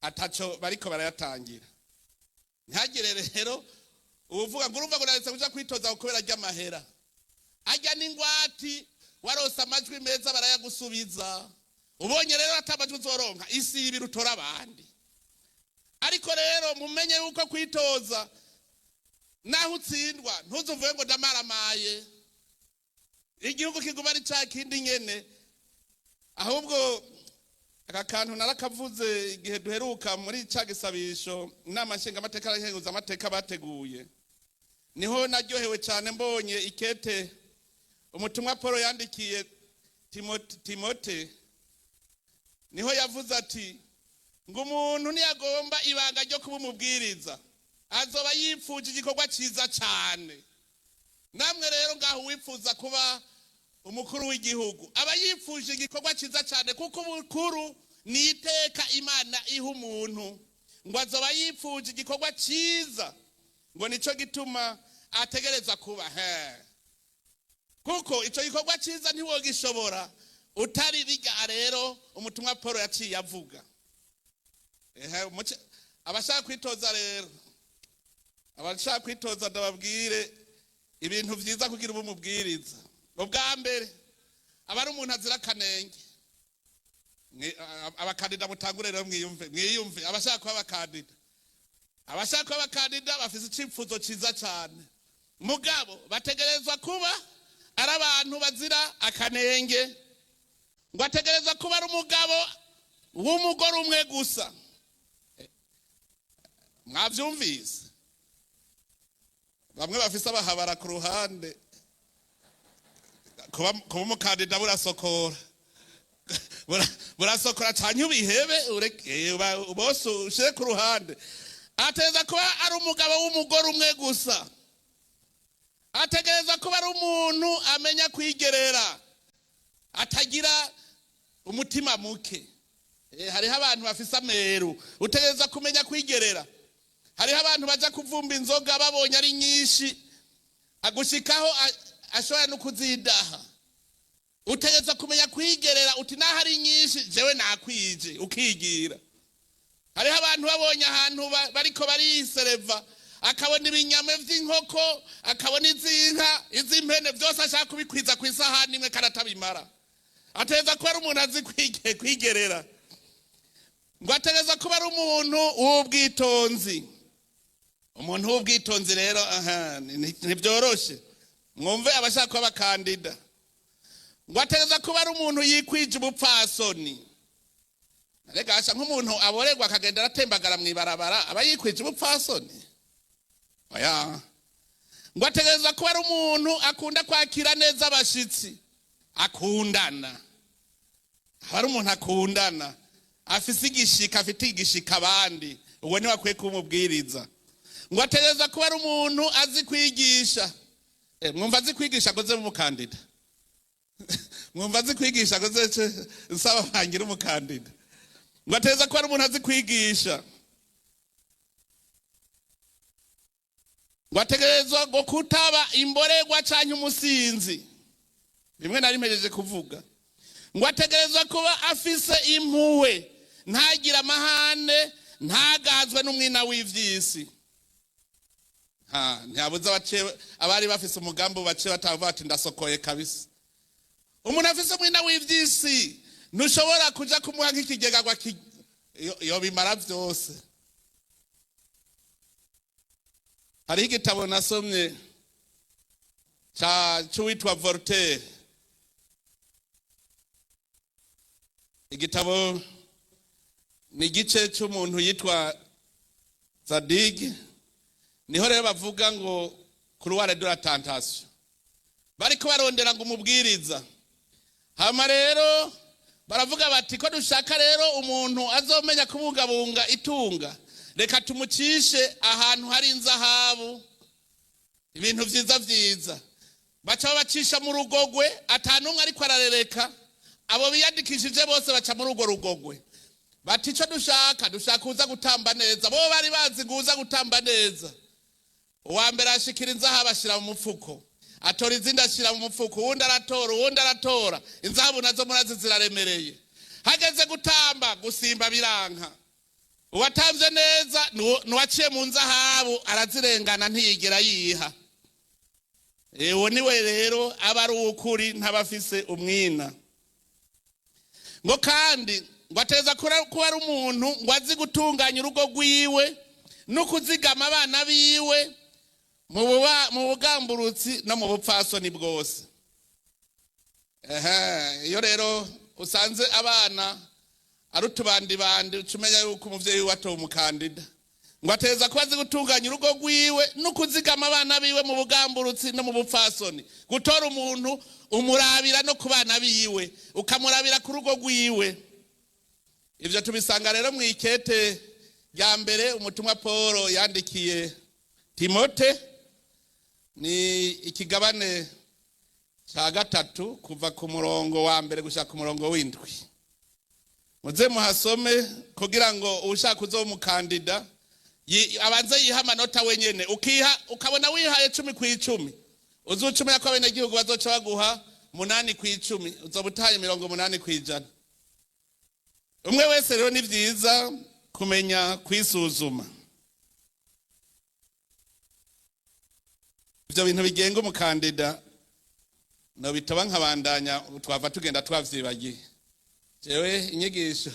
ataco bariko barayatangira. Ntihagire rero uvuga ngo urumva ngo naretse kuja kwitoza kubera ry'amahera. Ajya n'ingwati, warose amajwi meza barayagusubiza. Ubonye rero ata amajwi uzoronka, isi ibiri utora abandi. Ariko rero mumenye yuko kwitoza naho utsindwa ntuzuvuge ngo ndamaramaye, igihugu kiguma ari ca kindi nyene. Ahubwo aka kantu narakavuze igihe duheruka muri ca gisabisho inama nshingamateka n'abakenguzamateka bateguye. Niho naryohewe cyane mbonye ikete umutumwa Paul yandikiye Timote. Niho yavuze ati ngo umuntu ntiyagomba ibanga ryo kuba umubwiriza azoba yipfuje igikorwa cyiza cyane. Namwe rero ngaho uwifuza kuba umukuru w'igihugu aba yipfuje igikorwa cyiza cyane, kuko ubukuru ni iteka Imana iha umuntu. Ngo azoba yipfuje igikorwa cyiza, ngo nico gituma ategereza kuba he, kuko ico gikorwa cyiza ntiwogishobora utari biga. Rero umutumwa Paul yaciye avuga abashaka kwitoza rero, abashaka kwitoza ndababwire ibintu vyiza kugira ubu mubwiriza. Ubwa mbere aba ari umuntu azira akanenge. Abakandida mutangure rero mwiyumve, mwiyumve. Abashaka kuba abakandida, abashaka kuba abakandida bafise icipfuzo ciza cane, mugabo bategerezwa kuba ari abantu bazira akanenge. Ngo ategerezwa kuba ari umugabo w'umugore umwe gusa. Mwavyumvise? Bamwe bafise abahabara ku ruhande, kuba umukandida burasokora, burasokora canke ubihebe bose ushire ku ruhande. Ategereza kuba ari umugabo w'umugore umwe gusa. Ategereza kuba ari umuntu amenya kwigerera, atagira umutima muke. Hariho abantu bafise ameru, utegereza kumenya kwigerera. Hariho abantu baja kuvumba inzoga babonye ari nyinshi, agushikaho ashobora no kuzidaha. Utegereza kumenya kwigerera, uti naho ari nyinshi jewe nakwije, ukigira. Hariho abantu babonye ahantu bariko barisereva, akabona ibinyama vy'inkoko, akabona iz'inka, iz'impene, vyose ashaka kubikwiza kw'isahani imwe kandi atabimara. Ategereza kuba ari umuntu azi kwigerera. Ngo ategereza kuba ari umuntu w'ubwitonzi. Umuntu w'ubwitonzi rero aha ntibyoroshe. Mwumve abashaka kuba abakandida. Ngo ategereza kuba ari umuntu yikwije ubupfasoni. Rega asha nk'umuntu aborerwa akagenda aratembagara mw'ibarabara aba yikwije ubupfasoni. Oya. Ngo ategereza kuba ari umuntu akunda kwakira neza abashitsi, akundana. Aba ari umuntu akundana, afise igishika, afite igishika abandi. Uwo niwe akwiye kumubwiriza. Ngo ategereza kuba ari umuntu azi kwigisha. Mwumva azi kwigisha akoze umukandida. Mwumva azi kwigisha akoze nsaba bangira umukandida. Ngo ategereza kuba ari umuntu azi kwigisha. Ngo ategerezwa ngo kutaba imborerwa canke umusinzi. Bimwe nari mpejeje kuvuga. Ngo ategerezwa kuba afise impuhwe, ntagira amahane, ntagazwe n'umwina w'ivyisi. Ntiyabuze abari bafise umugambi bace batavuga ati ndasokoye kabisa. Umuntu afise umwina w'ivyisi ntushobora kuja kumuha nk'ikigega ngo yo bimara vyose. Hariho igitabo nasomye c'uwitwa Voltaire. Igitabo ni igice c'umuntu yitwa Zadig. Niho rero bavuga ngo couloir de la tentation. Bariko barondera ngo umubwiriza. Hama rero baravuga bati ko dushaka rero umuntu azomenya kubungabunga itunga, reka tumucishe ahantu hari inzahabu, ibintu vyiza vyiza. Baca babacisha mu rugogwe, atanumwe ariko ararereka. Abo biyandikishije bose baca muri urwo rugogwe. Bati ico dushaka, dushaka uza gutamba neza. Bo bari bazi ngo uza gutamba neza. Uwa mbere ashikira inzahabu ashira mu mufuko. Atora izindi ashyira mu mufuko, uwundi aratora, uwundi aratora. Inzahabu nazo murazi ziraremereye. Hageze gutamba, gusimba biranka. Uwatamvye neza nuwaciye mu nzahabu arazirengana, ntiyigera yiha. Uwo niwe rero aba ari uw'ukuri, ntaba afise umwina. Ngo kandi ngo ateza kuba ari umuntu ngo azi gutunganya urugo rwiwe no kuzigama abana biwe mu bugamburutsi no mu bupfasoni bwose. Ehe, iyo rero usanze abana ari utubandibandi, uca umenya yuko umuvyeyi wiwe atowe umukandida. Ngo ateza kuba azi gutunganya urugo rwiwe no kuzigama abana biwe mu bugamburutsi no mu bupfasoni. Gutora umuntu umurabira no ku bana biwe, ukamurabira ku rugo rwiwe. Ivyo tubisanga rero mu ikete rya mbere umutumwa Paul yandikiye Timote, ni ikigabane ca 3 kuva ku murongo wa 1 gushika ku murongo w'7. Muze muhasome kugira ngo ushaka uzoba umukandida abanze yiha amanota wenyene. Ukiha, ukabona wihaye 10 ku 10, uzuca umenya ko abenegihugu bazoca baguha 8 ku 10, uzoba utaye 80%. Umwe wese rero ni vyiza kumenya kwisuzuma. Ivyo bintu bigenga umukandida no bitaba nkabandanya, twava tugenda twavyibagiye. Jewe inyigisho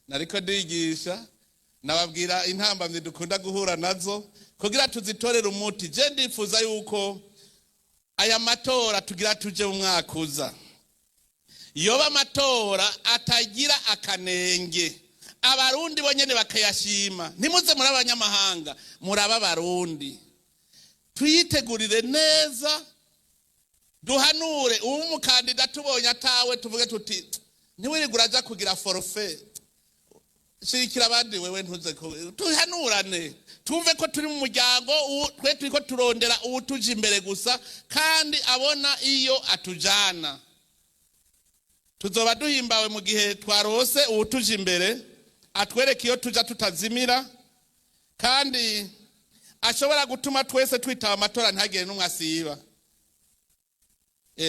nariko ndigisha, nababwira intambamyi dukunda guhura nazo kugira tuzitorere umuti. Je ndifuza yuko aya matora tugira tuje mu mwaka uza yoba amatora atagira akanenge, abarundi bonyene bakayashima. Ntimuze muri abanyamahanga, muraba abarundi. Tuyitegurire neza, duhanure uwo umukandida tubonye atawe, tuvuge tuti ntiwirirwe uraja kugira forfait, shirikira abandi wewe ntuze tuhanurane, tumve ko turi mu muryango, twe turiko turondera uwutuje imbere gusa kandi abona iyo atujana. Tuzoba duhimbawe mu gihe twarose uwutuje imbere, atwereka iyo tuja tutazimira, kandi ashobora gutuma twese twitaba amatora ntagire n'umwe asiba.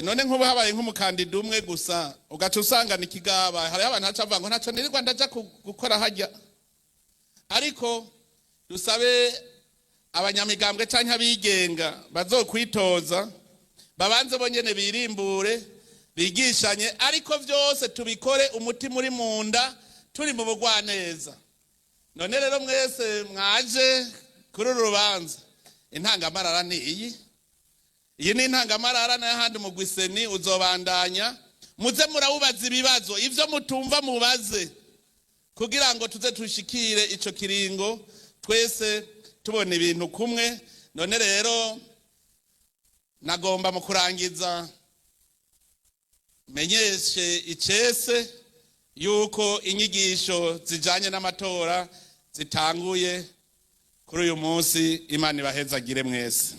None nk'ubu habaye nk'umukandida umwe gusa, ugaca usanga ni ikigaba. Hariho abantu baca bavuga ngo ntaco nirirwa ndaja gukora harya. Ariko dusabe abanyamigambwe canke abigenga bazokwitoza, babanze bonyene birimbure, bigishanye, ariko vyose tubikore umutima uri munda, turi mu bugwaneza. None rero mwese mwaje kuri uru rubanza, intangamarara ni iyi. Iyi ni intangamarara, n'ahandi mu Gwiseni uzobandanya. Muze murawubaza ibibazo, ivyo mutumva mubaze, kugira ngo tuze tushikire ico kiringo twese tubona ibintu kumwe. None rero nagomba mu kurangiza menyeshe icese yuko inyigisho zijanye n'amatora zitanguye kuri uyu munsi. Imana ibahezagire mwese.